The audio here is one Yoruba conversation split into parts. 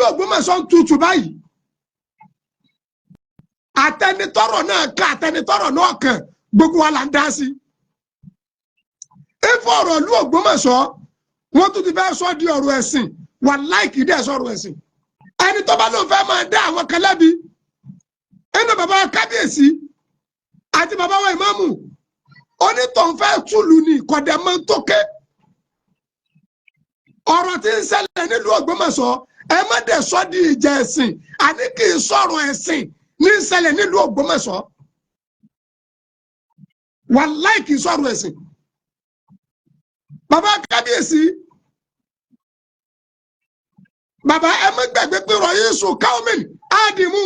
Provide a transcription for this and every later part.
Ògbómọ̀ṣọ́ ń tutù báyìí. Àtẹnitọ́rọ̀ náà ká àtẹnitọ́rọ̀ náà kàn, gbogbo wa là ń dá sí. Ifọ̀ ọ̀rọ̀ ìlú Ògbómọ̀ṣọ́, wọ́n tún ti fẹ́ sọ di ọ̀rọ̀ ẹ̀sìn. Wàláì, kìí dẹ̀ sọ̀rọ̀ ẹ̀sìn. Ẹni tó bá lóun fẹ́ máa dá àwọn kan lẹ́bi ẹnu bàbá kábíyèsí àti bàbá wa ìmáàmù, onítọ̀hún fẹ́ túlù ní kọ̀dẹ̀ mọ́ tó ké. Ọ̀rọ̀ tí ń ṣẹlẹ̀ nílùú Ògbómọ̀ṣọ́, ẹ má dẹ̀ sọ di ìjà ẹ̀sìn. Àní kì í sọ̀rọ̀ ẹ̀sìn ní ń ṣẹlẹ̀ nílùú Ògbómọ̀ṣọ́. Wàláì, kì í sọ̀rọ̀ ẹ̀sìn. Bàbá kábíyèsí, bàbá, ẹ má gbàgbé pé rọ̀yìísù káwọ́mìn ádìmú,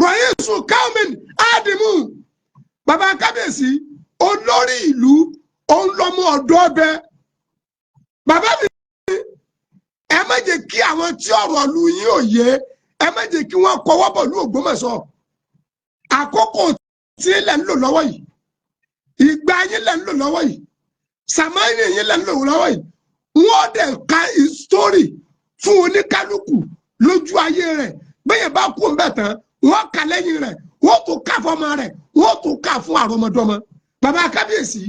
rọ̀yìísù káwọ́mìn ádìmú. Bàbá kábíyèsí, olórí ìlú òun lọmọ ọ̀dọ́ ọbẹ̀. Bàbá mi, ẹ má jẹ́ kí àwọn tí ọ̀rọ̀ lu yín ò yé, ẹ má jẹ́ kí wọ́n kọwọ́ bọ̀ lú Ògbómọ̀ṣọ́. Àkókò tí ilẹ̀ ń lò lọ́wọ́ yìí, ìgbà yín lẹ̀ ń lò lọ́wọ́ yìí, sàmáyé yín lẹ̀ ń lò lọ́wọ́ yìí. Wọ́n dẹ̀ ka story fún oníkálukú lójú ayé rẹ̀. Bẹ́ẹ̀ bá kú ń bẹ̀ tán, wọ́n kà lẹ́yìn rẹ̀, wọ́n tún kà fọmọ rẹ̀, wọ́n tún kà fún àrọ́mọdọ́mọ. Bàbá kábíyèsí,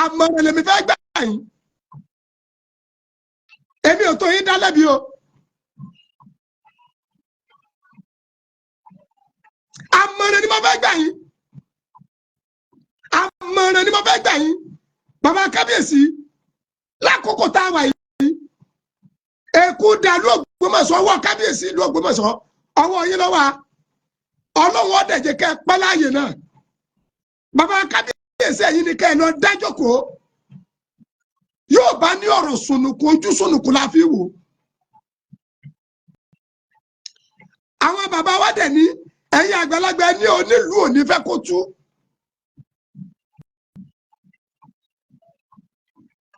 àmọ̀ràn lèmi fẹ́ gbà yín. Èmi ò tó yín dá lẹ́bi o. Àmọ̀ràn ni mo fẹ́ gbà yín, àmọ̀ràn ni mo fẹ́ gbà yín, bàbá kábíyèsí. Lákòókò tá a wà yìí, èkú dàlú Ògbómọ̀ṣọ́, ọwọ́ kábíyèsí ìlú Ògbómọ̀ṣọ́, ọwọ́ yín lọ́wọ́. Ọlọ́wọ́ ọ̀dẹ̀jẹ̀ kẹ́ pẹ́ láàyè náà. Bàbá kábíyèsí, ẹ̀yin ni kẹ́ ẹ lọ dájókòó. Yóò bá ní ọ̀rọ̀ sùnùkùn, ojú sùnùkùn la fi wò. Àwọn bàbá wa dẹ̀ ní ẹ̀yin àgbàlagbà ní onílùú òní fẹ́ kó tú.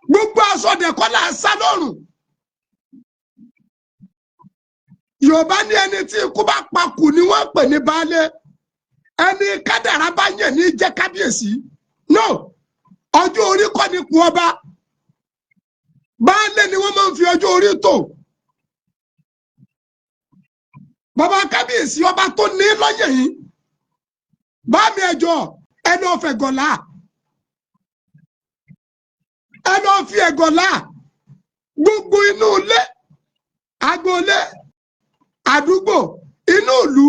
Gbogbo aṣọ dẹ̀kọ́ là ń sá lọ́rùn. Yorùbá ní ẹni tí ikú bá pa kù ni wọ́n pè ní baálé. Ẹni kádàrá bá yàn ní jẹ́ kábíyèsí. No, ọjọ́ orí kọ́ ni kú ọba. Baálé ni wọ́n máa ń fi ọjọ́ orí tò. Bàbá kábíyèsí, ọba tó ní lọ́yẹ̀ yìí, bá mi ẹjọ́ ẹ lọ́ọ́ fẹ́ gọ̀lá, ẹ lọ́ọ́ fi ẹ̀gọ́lá. Gbogbo inú ilé, agboolé, àdúgbò, inú ìlú,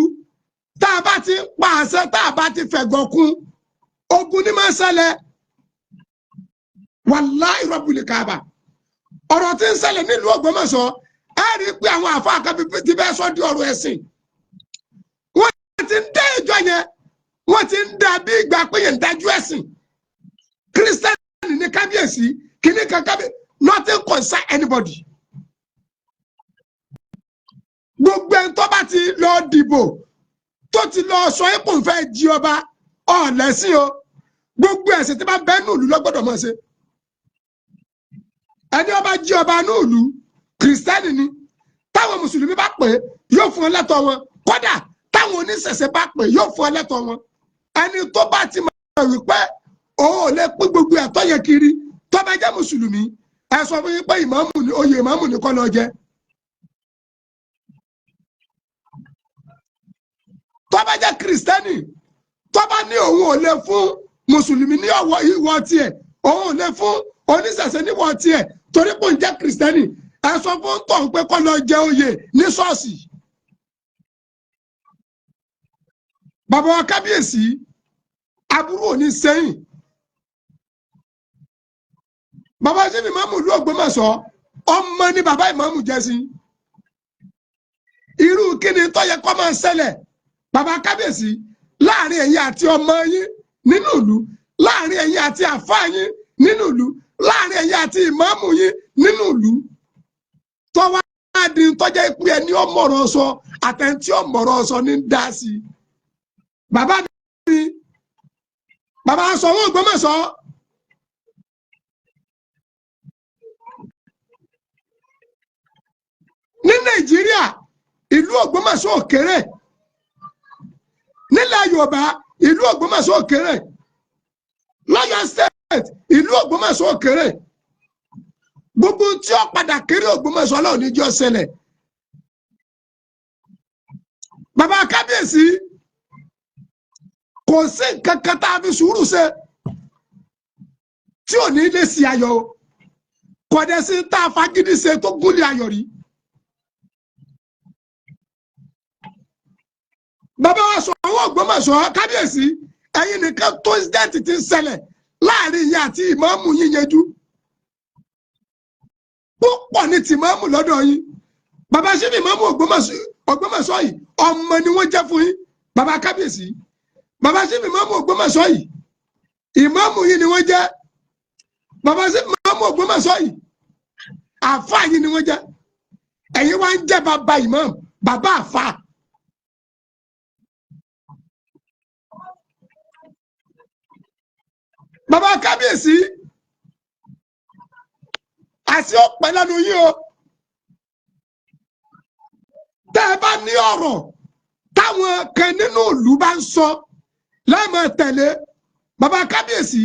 tá a bá ti pa àṣẹ, tá a bá ti fẹ̀gọ̀ kún, ogun ní máa ń ṣẹlẹ̀. Wàláhì rọ́bùlì káàbà, ọ̀rọ̀ tí ń ṣẹlẹ̀ nílùú Ògbómọ̀ṣọ́, ẹ rí i pé àwọn àfáà kan ti bẹ́ẹ̀ sọ di ọ̀rọ̀ ẹ̀sìn. Wọ́n ti ń dá ìjọ yẹn, wọ́n ti ń dá bí ìgbà pé yẹn ń dájú ẹ̀sìn. Kírísítẹ́nì ní kábíyèsí kìíní kan kábíyèsí, nothing concern anybody. Gbogbo ẹni tó bá ti lọ dìbò, tó ti lọ sọ ipò ń fẹ́ jí ọba, ọ̀lẹ́sìn o. Gbogbo ẹ̀sìn tí bá bẹ́ẹ̀ nùlù lọ́gbọ́dọ̀ mọ̀ ṣe. Ẹni ọba jí ọba nùlù, kìrìsìtẹ́nì ni, táwọn mùsùlùmí bá pè é, yóò fún ọ lẹ́tọ̀ọ́ wọn. Kódà táwọn oníṣẹ̀ṣe bá pè é, yóò fún ọ lẹ́tọ̀ọ́ wọn. Ẹni tó bá ti mọ̀ wípé òun ò lè pín gbogbo ẹ̀tọ́ yẹn kiri, tó bá jẹ́ mùsùlùmí, ẹ sọ fún yín pé ìmáàmù ni oyè ìmáàmù ni kọ́ lọ jẹ. Tó bá jẹ́ kìrìsìtẹ́nì, tó bá ní òun ò lè fún mùsùlùmí ní ọwọ́ ìwọ tiẹ̀, òun ò lè fún oníṣẹ̀ṣe níwọ̀ tiẹ̀ torí pé òun jẹ́ kìrìsìtẹ́nì, ẹ sọ fún tọ̀hún pé kó lọ jẹ oyè ní ṣọ́ọ̀ṣì. Bàbá wa kábíyèsí, aburú ò ní sẹ́yìn. Bàbá sẹ́mi ìmáàmù ìlú Ògbómọ̀ṣọ́, ọmọ ni bàbá ìmáàmù jẹ́ sí. Irú kí ni tó yẹ kó máa ṣẹlẹ̀, bàbá kábíyèsí, láàrin ẹ̀yin àti ọmọ yín nínú ìlú, láàrin ẹ̀yin àti àfáà yín nínú ìlú, láàrin ẹ̀yin àti ìmáàmù yín nínú ìlú, tó wá di tọ́jà pé ẹni ọmọọ̀rọ̀ sọ àtẹ̀ntí ọmọọ̀rọ̀ sọ ní dá sí i? Bàbá mi, bàbá sọ wọn Ògbómọ̀ṣọ́, ní Nàìjíríà, ìlú Ògbómọ̀ṣọ́ ò kéré. Nílẹ̀ Yorùbá, ìlú Ògbómọ̀ṣọ́ ò kéré. Lọ́yọ̀ State, ìlú Ògbómọ̀ṣọ́ ò kéré. Gbogbo tí ó padà kéré Ògbómọ̀ṣọ́, Ọlọ́run ní jọ́ ṣẹlẹ̀. Bàbá kábíyèsí, kò sí nǹkan kan tá a fi sùúrù ṣe tí ò ní lè sí ayọ̀ o. Kò dẹ̀ sí tá a fagídí ṣe tó gúnlẹ̀ ayọ̀ rí. Bàbá wa sọ àwọn Ògbómọ̀ṣọ́, kábíyèsí, ẹ̀yin nìkan tó incident ti ń ṣẹlẹ̀ láàrin yín àti ìmáàmù yín yanjú. Púpọ̀ ní tìmáàmù lọ́dọ̀ yín. Bàbá síbi ìmáàmù Ògbómọ̀ṣọ́ yìí, ọmọ ni wọ́n jẹ́ fún yín. Bàbá kábíyèsí, bàbá síbi ìmáàmù Ògbómọ̀ṣọ́ yìí, ìmáàmù yín ni wọ́n jẹ́. Bàbá síbi ìmáàmù Ògbómọ̀ṣọ́ yìí, àfáà yín ni wọ́n jẹ́. Ẹ̀yin wá ń jẹ́ bàbá ìmáàmù, bàbá àfáà. Bàbá kábíyèsí, àti ọ̀pẹ lẹ́nu yín o. Tẹ́ ẹ bá ní ọ̀rọ̀ táwọn kan nínú ìlú bá ń sọ lẹ́ẹ̀mọ̀ tẹ̀lé. Bàbá kábíyèsí,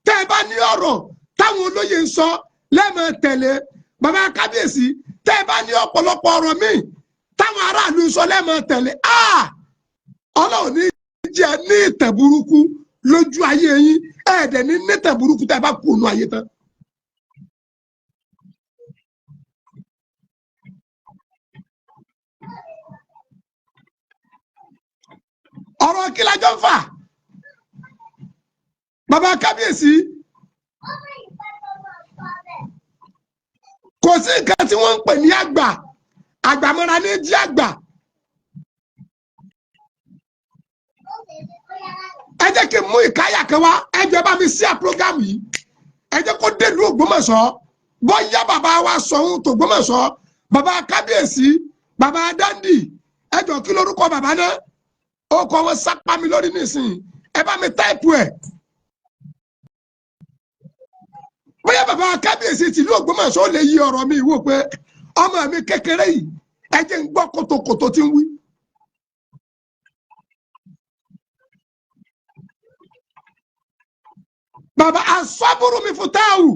tẹ́ ẹ bá ní ọ̀rọ̀ táwọn olóyè ń sọ lẹ́ẹ̀mọ̀ tẹ̀lé. Bàbá kábíyèsí, tẹ́ ẹ bá ní ọ̀pọ̀lọpọ̀ ọ̀rọ̀ míì táwọn aráàlú ń sọ lẹ́ẹ̀mọ̀ tẹ̀lé. Ọlọ́run ní jẹ́ ní ìtẹ̀ burúkú lójú ayé yín, ẹ̀ẹ́dẹ̀ ní nítẹ̀ burúkú tẹ́ ẹ bá kú ònú ayé tán. Ọ̀rọ̀ kí la jọ ń fà? Bàbá kábíyèsí, kò sí nǹkan tí wọ́n ń pè ní àgbà, àgbàmọ́ra ní jí àgbà. Ẹ jẹ́ kí n mú ìkáyà kan wá. Ẹ jẹ́ bá mi sí à program yìí, ẹ jẹ́ kó délùú Ògbómọ̀ṣọ́. Bóyá bàbá wa Ṣọ̀ún tògbómọ̀ṣọ́, bàbá kábíyèsí, bàbá dandi, ẹ jọ kí lórúkọ bàbá náà? Ó kọ wọn sápá mi lórí nísìnyí, ẹ bá mi táìpù ẹ. Bóyá bàbá kábíyèsí tìlú Ògbómọ̀ṣọ́ lè yí ọ̀rọ̀ mi wò pé ọmọ mi kékeré yìí, ẹ jẹ́ ń gbọ́ kòtòkòtò tí ń wí. Bàbá asọ́bùrù mi fún táwù,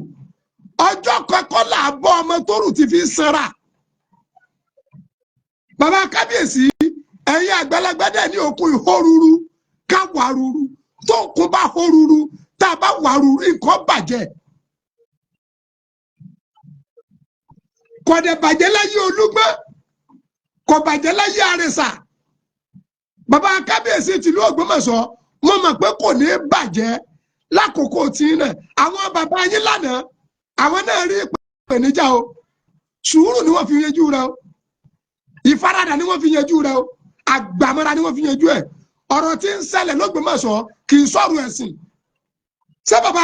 ọjọ́ kọ́kọ́ là bọ́ ọmọ tó rù ti fi sanra. Bàbá kábíyèsí, ẹ̀yin àgbàlagbà dẹ̀ ní òkun ìhóruru ká wà ruru, tó ń kún bá hóruru, tá a bá wà ruru, nǹkan bàjẹ́. Kò dẹ̀ bàjẹ́ láyé Olúgbọ́n, kò bàjẹ́ láyé Àrẹ̀sà. Bàbá kábíyèsí tìlú Ògbómọ̀ṣọ́, mo mọ̀ pé kò ní bàjẹ́ lákòókò tí náà. Àwọn bàbá yín lánàá, àwọn náà rí ìpèníjà o. Sùúrù ni wọ́n fi yanjú rẹ o, ìfaradà ni wọ́n fi yanjú rẹ o, àgbàmọ́ra ni wọ́n fi yanjú ẹ̀. Ọ̀rọ̀ tí ń ṣẹlẹ̀ l'Ógbómọ̀ṣọ́ kì í sọ̀rọ̀ ẹ̀sìn. Ṣé bàbá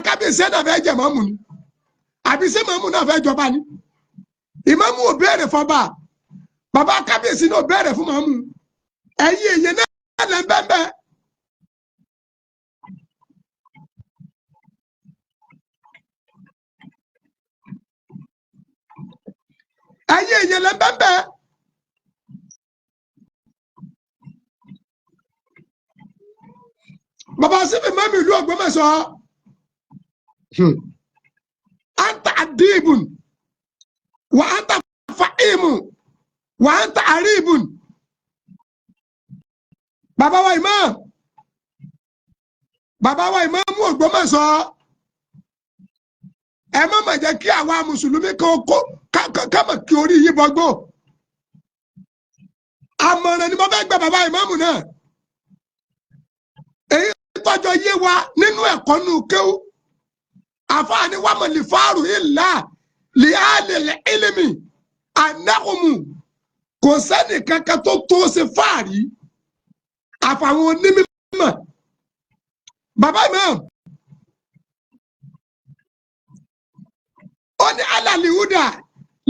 kábíyèsí náà fẹ́ jẹ mọ́mù ni? Àbí ṣé mọ́mù náà fẹ́ jọba ni? Ìmámù ò béèrè fọba, bàbá kábíyèsí náà ò béèrè fún mọ́mù. Ẹ̀yin èyí náà lẹ́ bẹ́ẹ̀ bẹ́ẹ̀. Ẹ̀yin èyí lẹ́ bẹ́ẹ̀ bẹ́ẹ̀. Bàbá síbi mọ́mí ìlú Ògbómọ̀ṣọ́, anta adibun wa anta fa'imu wa anta aribun. Bàbá wa imam, bàbá wa imam Ògbómọ̀ṣọ́, ẹ má mà jẹ́ kí àwa mùsùlùmí kan kó ká mà kí orí yìí bọ́gbó. Àmọ̀ràn ni mo fẹ́ gba bàbá ìmáàmù náà. Èyí tọ́jọ́ yé wa nínú ẹ̀kọ́ nù kéwú, àfáàní wa mọ̀ lè fáàrù ìlà lè á lè ilmi anáhùnmù. Kò sẹ́ni kankan tó tó ṣe fáàrí àfàwọn onímọ̀. Bàbá imam ó ní alalihuda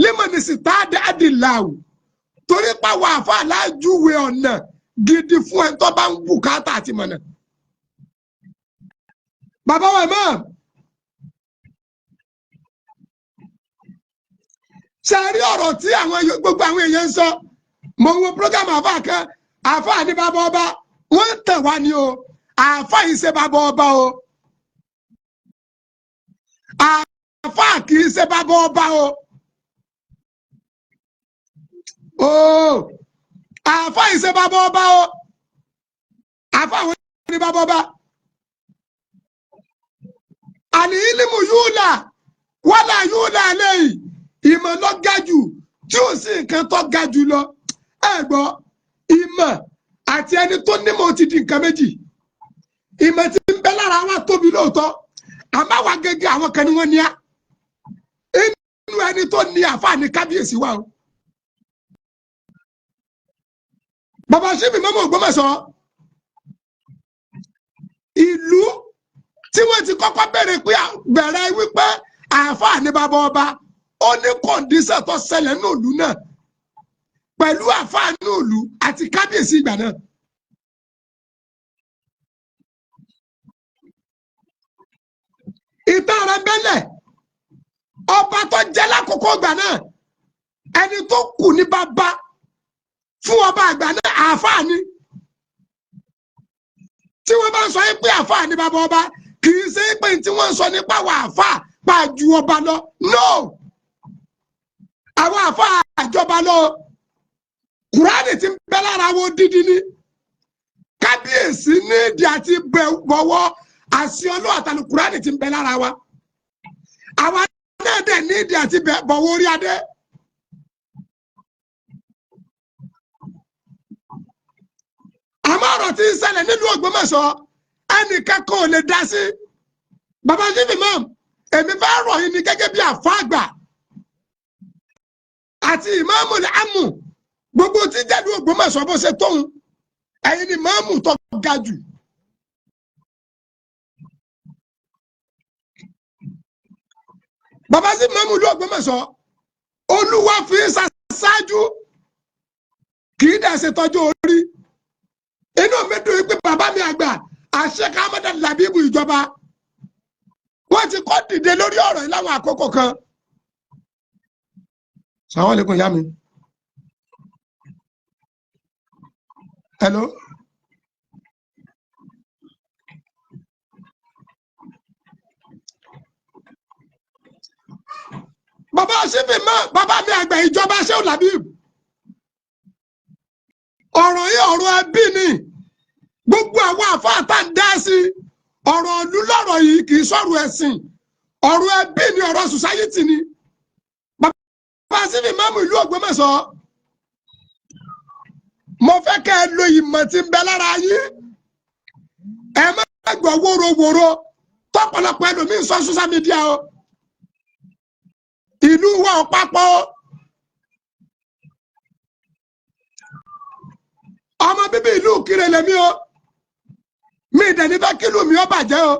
limani sitaade adilawu, torí pàwọ́ àfa alájúwe ọ̀nà gidi fún ẹ tó bá ń bùkátà àti mọ̀nà. Bàbá wa imam, ṣe rí ọ̀rọ̀ tí àwọn gbogbo àwọn èèyàn ń sọ? Mo ń wo program àfa kan, àfa ní bàbá ọba, wọ́n ń tàn wá ní o. Àfa yìí ṣe bàbá ọba o, àfa Àáfàá kì í ṣe bàbá ọba o. Ooo, àáfàá yìí ṣe bàbá ọba o. Àáfàá wo ni bàbá ọba? Àní ilimu yúlà wàlà yúlà lẹ́yìn. Ìmọ̀ lọ ga jù, tí ò sí nǹkan tó ga jù lọ. Ẹ gbọ́, ìmọ̀ àti ẹni tó nímọ̀ ti di nǹkan méjì. Ìmọ̀ tí ń bẹ lára wa tóbi lóòótọ́, àmọ́ àwa gẹ́gẹ́ àwọn kan ní wọ́n ní á. Inú ẹni tó ní àáfàá ní kábíyèsí wa o. Bàbá síbi mọ́mọ́ Ògbómọ̀ṣọ́, ìlú tí wọ́n ti kọ́kọ́ bẹ̀rẹ̀ pé bẹ̀rẹ̀ wípé àáfàá ní bàbá ọba, ó ní condition tó ṣẹlẹ̀ ní ìlú náà pẹ̀lú àáfàá ní ìlú àti kábíyèsí ìgbà náà. Ìtàn rẹ̀ bẹ́lẹ̀, ọba tó jẹ́ lákòókò ìgbà náà, ẹni tó kù ní bàbá fún ọba àgbà náà, àáfàá ni. Tí wọ́n bá ń sọ pé àáfàá ní bàbá ọba, kì í ṣe pé tí wọ́n ń sọ nípa àwọn àáfàá pa ju ọba lọ. No, àwọn àáfàá àjọba lọ. Kùránì ti ń bẹ lára wọn dídí ni. Kábíyèsí ní ìdí àti bọ̀wọ̀ àṣì ọlọ́ àtàlù kùránì ti ń bẹ lára wa. Àwa náà dẹ̀ ní ìdí àti bọ̀wọ̀ orí adé. Àmọ́ ọ̀rọ̀ tí ń ṣẹlẹ̀ nílùú Ògbómọ̀ṣọ́, ẹnìkan kò lè dá sí. Bàbá Chief Imam, èmi fẹ́ rọ̀ yín ní gẹ́gẹ́ bí àfáà àgbà àti ìmáàmù àmù gbogbo tí jẹ́lu Ògbómọ̀ṣọ́ bó ṣe tóun, ẹ̀yin ni ìmáàmù tó ga jù. Bàbá sí ìmáàmù ìlú Ògbómọ̀ṣọ́, Olúwa fi ń ṣáájú, kì í dẹ̀ ṣe tọ́jú orí. Inú mi dùn pé bàbá mi àgbà àṣekà Ahmed Labibu ìjọba, wọ́n ti kọ́ dìde lórí ọ̀rọ̀ yìí láwọn àkókò kan. Sàwọn lè kún ìyá mi. Hello. Bàbá síbi mọ́ bàbá mi àgbà ìjọba Shehu Labib. Ọ̀rọ̀ yìí ọ̀rọ̀ ẹbí ni. Gbogbo àwọn àfáà tá ń dá sí ọ̀rọ̀ ìlú lọ́rọ̀ yìí kì í sọ̀rọ̀ ẹ̀sìn. Ọ̀rọ̀ ẹbí ni, ọ̀rọ̀ society ni. Bàbá síbi mọ́mú ìlú Ògbómọ̀ṣọ́, mo fẹ́ kẹ́ ẹ lo ìmọ̀ tí ń bẹ lára yín. Ẹ má gbọ́ wóróworó tọ́pọ̀lọpọ̀ ẹlòmíín sọ social media o. Ìlú wa ò papọ̀. Ọmọ bíbí ìlú Ìkirè lèmi o. Mi ìdẹ̀ ní fẹ́ kí ìlú mi ó bàjẹ́ o.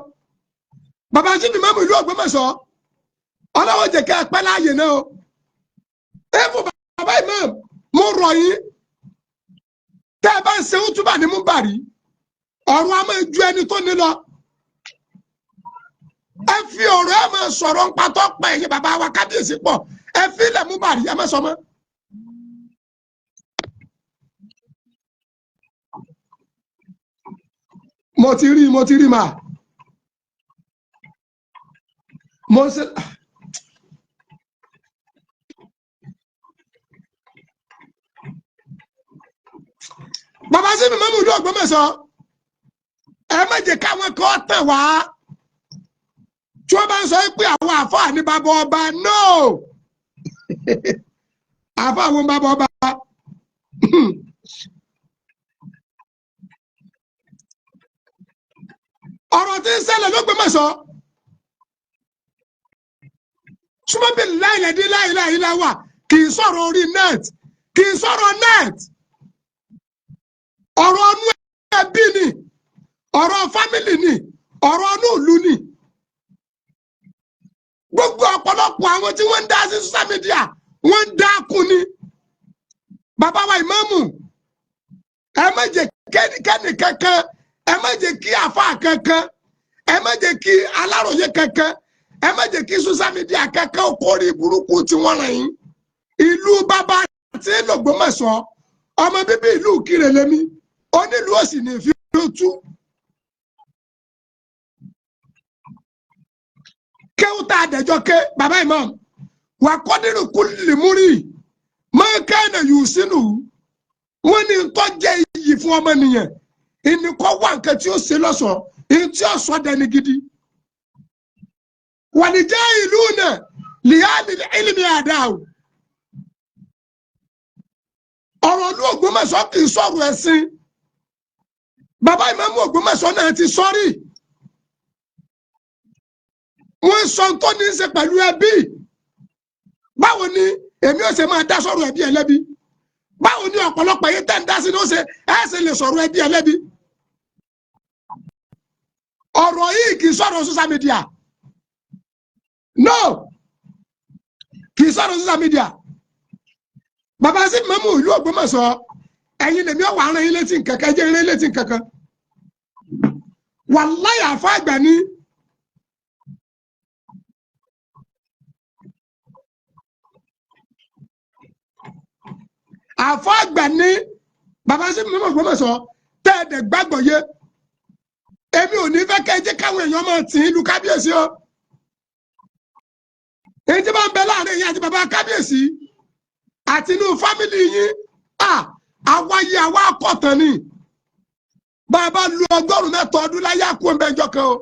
Bàbá síbi mọ́mú ìlú Ògbómọ̀ṣọ́, ọlọ́wọ́ jẹ́ kẹ́ ẹ pẹ́ láàyè náà o. Ẹ fún bàbá imam, mo rọ̀ yín. Tẹ́ ẹ bá ń ṣe útúbà ní múbàrí, ọ̀rọ̀ a máa ju ẹni tó ní lọ. Ẹ fi ọ̀rọ̀ ẹ máa sọ̀rọ̀ ń patọ́ pẹ̀ ẹ̀yin bàbá wa kábíyèsí pọ̀. Ẹ fi ilẹ̀ múbàrí, ẹ má sọ mọ́. Mo ti rí, mo ti rí mà. Mo ṣe. Bàbá sí mi mọ́mú ìlú Ògbómọ̀ṣọ́, ẹ má jẹ́ káwọn kan tàn wá. Tí wọ́n bá ń sọ pé àwọn àfáà ní bàbá ọba, no. Àfáà àwọn bàbá ọba. Ọ̀rọ̀ tí ń ṣẹlẹ̀ l'Ógbómọ̀ṣọ́. Súnmọ́ bí láìlẹ̀dí láìláìlá wà, kì í sọ̀rọ̀ orí net, kì í sọ̀rọ̀ net. Ọ̀rọ̀ ọnú ẹbí ni, ọ̀rọ̀ fámìlì ni, ọ̀rọ̀ ọnú ìlú ni. Gbogbo ọ̀pọ̀lọpọ̀ àwọn tí wọ́n ń dá sí social media, wọ́n ń dá kún ni. Bàbá wa ìmáàmù, ẹ má jẹ́ kẹ́ni kankan, ẹ má jẹ́ kí àfáà kankan, ẹ má jẹ́ kí aláròye kankan, ẹ má jẹ́ kí social media kankan ó kórè burúkú tí wọ́n ràn yín. Ìlú bàbá tí l'Ògbómọ̀ṣọ́, ọmọ bíbí ìlú Ìkirè lèmi, onílùú òsì ní fi tú. Kéwù tá a dẹjọ́ ké bàbá imam wà kọ́dírù kulli múrí máa kẹ́ẹ̀nà yù sínú. Wọ́n ní tó jẹ́ iyì fún ọmọnìyàn ìníkọ́ wà nǹkan tí ó ṣe lọ́sọ̀ọ́, ìní tí ó sọ dẹni gidi. Wàlìjẹ́ ìlú náà lìyàlì ìlmi àdáwò. Ọ̀rọ̀ ìlú Ògbómọ̀ṣọ́ kì í sọ̀rọ̀ ẹ̀sìn. Bàbá ìmáàmù Ògbómọ̀ṣọ́ náà ti sọ́rí. Wọ́n sọ tó ní í ṣe pẹ̀lú ẹbí. Báwo ni èmi ò ṣe máa dá sọ̀rọ̀ ẹbí ẹlẹ́bí? Báwo ni ọ̀pọ̀lọpọ̀ yìí tẹ̀ ń dá sí ní ó ṣe ẹ̀ ṣe lè sọ̀rọ̀ ẹbí ẹlẹ́bí? Ọ̀rọ̀ yìí kì í sọ̀rọ̀ social media. No, kì í sọ̀rọ̀ social media. Bàbá sí mọ́mú ìlú Ògbómọ̀ṣọ́, ẹ̀yin lèmi ọ̀wà aràn yín létí nkankan, ẹ̀jẹ̀ rán létí nkankan. Wàláyà àfa àgbà ni. Àfa àgbà ni bàbá sí mọ́mú Ògbómọ̀ṣọ́ tẹ́ẹ̀dẹ̀ gbàgbọ́ yé. Èmi ò ní fẹ́ kẹ́ ẹ jẹ́ káwọn èèyàn máa tì í lu kábíyèsí o. Èyí tí bá ń bẹ láàrin yín àti bàbá kábíyèsí àti inú fámìlì yín, àwáyé àwa akọ̀tàn ni. Bàbá lu 103 ọdún láyé àkú ọ̀nbẹ́njọ kan o.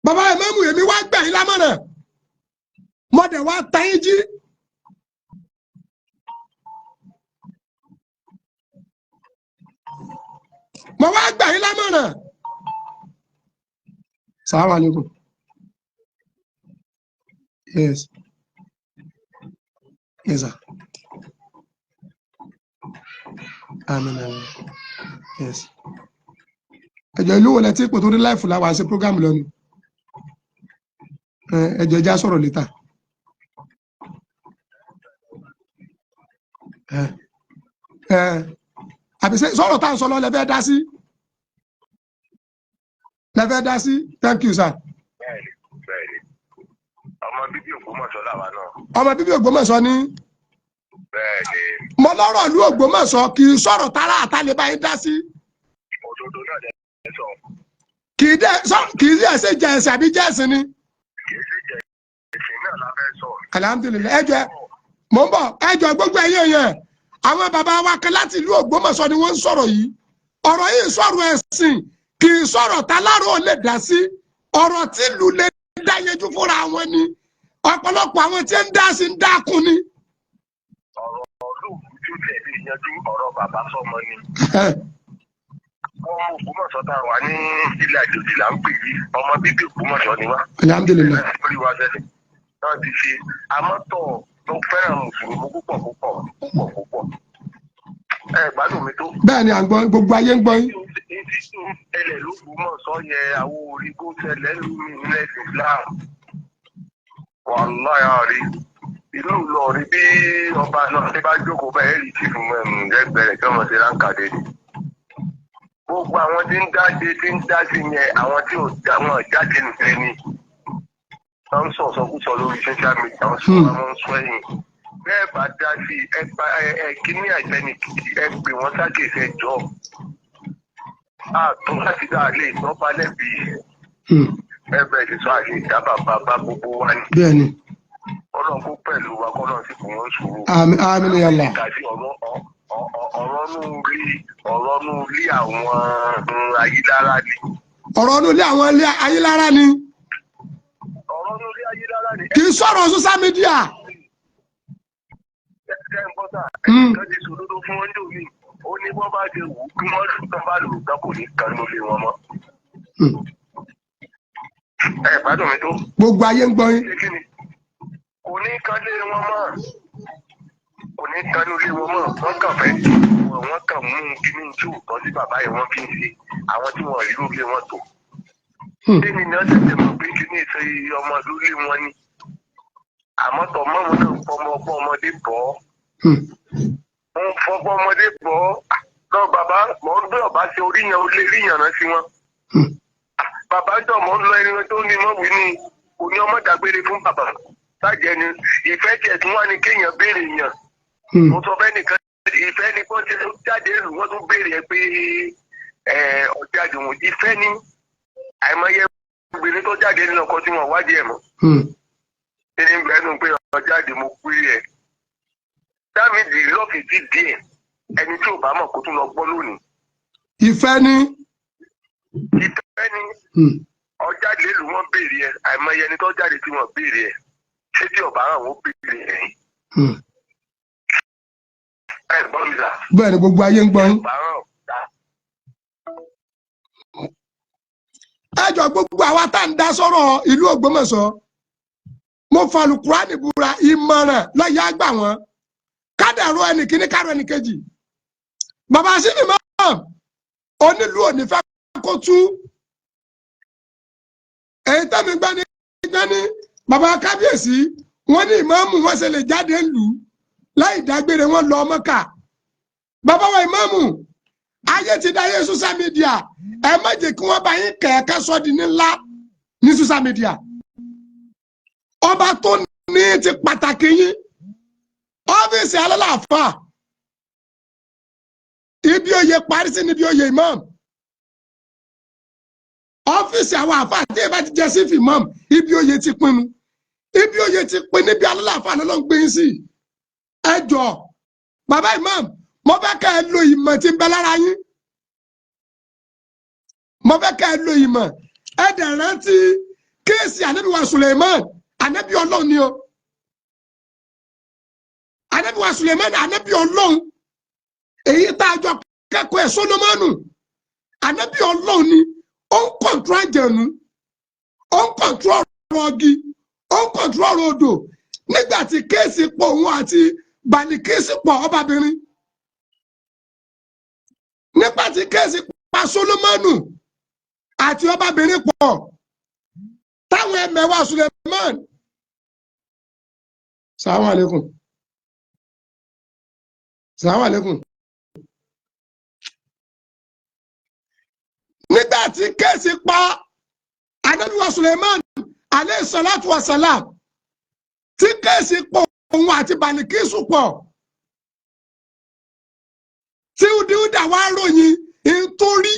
Bàbá ìmáàmù, èmi wá gbà yín lámọ̀ràn, mọ̀dẹ̀ wá ta yín jí. Mo wá gbà yín lámọ̀ràn. Salaam alaikum. Yes. Yes, sir. Amen, amen. Yes. Ẹjọ́ ìlú wo lẹ tí kò tó ní láìfù láwa ṣe program lọ́nu. Ẹjọ́ ẹja sọ̀rọ̀ létà. Àbí sọ̀rọ̀ tá à ń sọ lọ lẹ fẹ́ dá sí? Lẹ fẹ́ dá sí? Thank you, sir. Bẹ́ẹ̀ni, bẹ́ẹ̀ni. Ọmọ bíbí Ògbómọ̀ṣọ́ làwa náà. Ọmọ bíbí Ògbómọ̀ṣọ́ ni. Bẹ́ẹ̀ni. Mo lọ́rọ̀ ìlú Ògbómọ̀ṣọ́ kì í sọ̀rọ̀ tààrà àtàlẹ́ báyìí dá sí. Òdodo náà lẹ sọ. Kì í dẹ sọ kì í ṣe jẹ ẹsẹ àbí jẹ ẹsìn ni. Kì í ṣe jẹ ẹsìn náà la fẹ́ sọ. Alhamdulilayi, ẹ jẹ́ mò ń bọ̀, ẹ jọ gbogbo ẹ̀yin yẹn. Àwọn bàbá wa kan láti ìlú Ògbómọ̀ṣọ́ ni wọ́n ń sọ̀rọ̀ yìí. Ọ̀rọ̀ yìí sọ̀rọ̀ ẹ̀sìn, kì í sọ̀rọ̀ tálárò lè dá sí. Ọ̀rọ̀ tí ìlú lè dá yẹjú fúnra wọn ni. Ọ̀pọ̀lọpọ̀ àwọn tí ń dá sí ń dákun ni. Ọ̀rọ̀ olóògùn tí ó tẹ̀lé yanjú ọ̀rọ̀ bàbá sọmọ ni. Ọmọ Ògbómọ̀ṣọ́ tá a wà ní ilẹ̀ àjòjì là ń pè yí. Ọmọ bíbí Ògbómọ̀ṣọ́ ni wá. Alhamdulilayi. Lórí wa ṣẹlẹ̀ náà ti ṣe àmọ́tọ̀ tó fẹ́ràn mùsùlùmí púpọ̀ púpọ̀ púpọ̀ púpọ̀. Ẹ gbádùn mi tó. Bẹ́ẹ̀ ni à ń gbọ́, gbogbo ayé ń gbọ́ yín. Etí tó ń tẹ̀lẹ̀ l'Ógbómọ̀ṣọ́ yẹ àwọn orí kó tẹ̀lẹ̀ lómi nílẹ̀ Islam. Wàláyà rí ìlú Ìlọrin bí ọba náà ṣe bá jókòó bẹ́ẹ̀ rí tìfún lẹ́gbẹ̀ẹ́ rẹ̀ kí wọ́n ṣe ránkàdé ni. Gbogbo àwọn tí ń dáde tí ń dáde yẹn, àwọn tí ò dá wọn jáde nìkan ni. Wọ́n ń sọ̀sọ́kúsọ lórí social media, wọ́n sọ àwọn sọ ẹ̀yìn. Bẹ́ẹ̀ bá dá sí ẹ gba ẹ kíní àìsẹ́ni ẹ pè wọ́n sákèsí ẹjọ́. Àtún láti dá àlè ìtọ́ba lẹ́bi. Ẹ bẹ̀rẹ̀ sí sọ àlè ìdábà bàbá gbogbo wa ni. Bẹ́ẹ̀ni. Ọlọ́run kó pẹ̀lú wa, kọ́lọ́run sì fún wọn sùúrù. Àmín àmín ya Allah. Kàdí ọ̀rọ̀ nù rí àwọn ayélujára ni. Ọ̀rọ̀ nù rí àwọn ayélujára ni. Ọ̀rọ̀ nù rí ayélujára ni. Kì í sọ̀rọ̀ social media. Ṣé ń gbọ́ sà? Ẹnìkan ti sòdodo fún wọn lómi. Ó ní wọ́n bá ṣe wù kí wọ́n lù tán bá lù tán kò ní kan lórí wọn mọ́. Ẹ gbádùn mi tó. Gbogbo ayé ń gbọ́ yín. Kò ní kan lé wọn mọ́. Kò ní kan lórí wọn mọ́. Wọ́n kàn fẹ́ wọ́n kàn mú kíní tí ò tọ́ sí bàbá yìí wọ́n fi ń ṣe àwọn tí wọ́n rí lórí wọn tó. Lẹ́ni ni wọ́n tẹ̀sẹ̀ mọ̀ pé kíní ìṣe ọmọ lórí wọn ni. Àmọ́ tọ̀ mọ́mú náà ń fọmọ ọgbọ́n ọmọdé bọ̀ ọ́. Ń fọgbọ́n ọmọdé bọ̀ ọ́. Lọ bàbá mọ̀ ń gbé ọ̀bá ṣe orí yẹn ó lé rí yànnà sí wọn. Bàbá jọ mọ̀ ń lọ ẹni tó ní mọ̀ wí ni kò ní ọmọ dàgbére fún bàbá. Bàjẹ́ ni ìfẹ́ tiẹ̀ tún wá ní kéèyàn béèrè yàn. Mo sọ fẹ́ nìkan ìfẹ́ ni kó ṣe jáde lù wọ́n tún béèrè ẹ pé ọjà àdùnwò ìfẹ́ ni àìmọye Obìnrin tó jáde nínú ọkọ tí wọn wádìí ẹ̀ mọ́. Kí ni bẹ́ẹ̀ nù pé ọ jáde mo kúrì ẹ̀. That means the love is still there. Ẹni tí ò bá mọ̀ kó tún lọ gbọ́ lónìí. Ìfẹ́ ni. Ìfẹ́ ni. Ọjáde lù wọ́n béèrè ẹ̀, àìmọye ẹni tó jáde tí wọ́n béèrè ẹ̀. Ṣé tí ọ̀bá hàn wọ́n béèrè ẹ̀? Ẹ gbọ́ mi sà. Bẹ́ẹ̀ ni, gbogbo ayé ń gbọ́ yín. Ọ̀bá hàn dá. Ẹ jọ, gbogbo àwa tá à ń dá sọ̀rọ̀ ìlú Ògbómọ̀ṣọ́, mo falùkùránì búra, ìmọ̀ràn lọ́yẹ̀ àgbà wọn kádàrú ẹnì kíní kárò ẹnì kejì. Bàbá síbi mọ́ onílù òní fẹ́ kó tú èyí tẹ́mi gbani gbani. Bàbá kábíyèsí, wọ́n ní ìmáàmù wọn ṣe lè jáde ńlù láì dágbére, wọn lọ Mọ́kà. Bàbá wa ìmáàmù, ayé ti da ayé social media. Ẹ má jẹ́ kí wọ́n bá yín kẹ̀kẹ́ sọ di ní ńlá ní social media. Ọba tó ní ti pàtàkì yín, ọ́fíìsì alálàáfà, ibi oyè parí sí níbi oyè imam. Ọ́fíìsì àwọn àfáà tí ẹ bá ti jẹ́ chief imam, ibi oyè ti pinnu, ibi oyè ti pin níbi alálàáfà ló ń gbé yín sí. Ẹ jọ, bàbá imam, mo fẹ́ kẹ́ ẹ lo ìmọ̀ tí ń bẹ lára yín. Mo fẹ́ kẹ́ ẹ lo ìmọ̀. Ẹ dẹ̀ rántí case ànábì wa Suleiman, ànábì Ọlọ́run ni o. Ànábì wa Suleiman, ànábì Ọlọ́run, èyí tá a jọ kẹ́kọ̀ọ́ ẹ̀, Solomoni, ànábì Ọlọ́run ni. Ó ń control àjẹ̀nú, ó ń control ọ̀rọ̀ ọ̀gì, ó ń control ọ̀rọ̀ odò. Nígbà tí case pọ̀, òun àti Balikisi pọ̀, ọbabìnrin, nígbà tí case pa Solomoni àti ọbabìnrin pọ̀, táwọn ẹmẹ̀wà Suleiman. Salamu alaikum, salamu alaikum. Nígbà tí case pa anabiwa Suleiman alayhi salatu wa salam, tí case pọ̀ òun àti Balikisu pọ̀, tí Udiuda wá ròyìn nítorí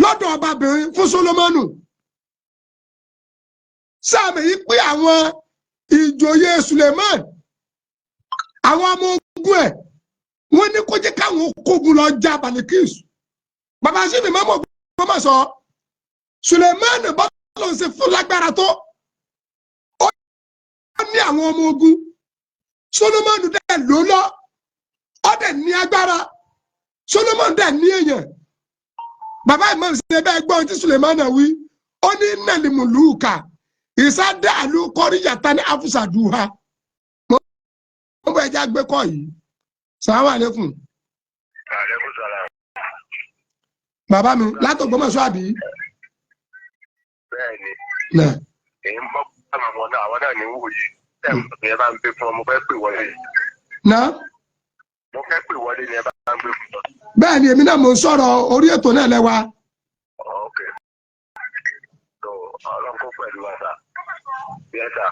lọ́dọ̀ ọbabìnrin fún Solomoni, sáàmì yìí pé àwọn ìjòyè Suleiman, àwọn ọmọ ogun ẹ̀, wọ́n ní kó jẹ́ káwọn kógun lọ já Balikisu. Bàbá sí mi mọ́mọ́ Ògbómọ̀ṣọ́, Suleiman bọ́lá ń ṣe fún lágbára tó, ó ní àwọn ọmọ ogun. Solomoni dẹ̀ ló lọ, ó dẹ̀ ní agbára. Solomoni dẹ̀ ní èèyàn. Bàbá imam, ṣe bẹ́ẹ̀ gbọ́n tí Suleiman wí? Ó ní nàlìmùlùkà ìsádàlú kọ́ríyàtà ní afúsàdúhà. Mo ń bọ̀, ẹja gbé kọ́ yìí. Sàlámù àlékún. Àlékún sàlám. Bàbá mi látògbómọ̀ṣọ́, àbí? Bẹ́ẹ̀ ni. Náà. Èyí ń bọ́ àwọn náà, àwọn náà ní wò yìí. Ẹ bá ń gbé fún ọ, mo fẹ́ pè wọlé. Náà. Mo fẹ́ pè wọlé ni, ẹ bá ń gbé fún ọ. Bẹ́ẹ̀ ni, èmi náà mò ń sọ̀rọ̀, orí ètò náà lẹ́wà. Ok. So, Ọlọ́run kó pẹ̀lú wa sà. Yes sà.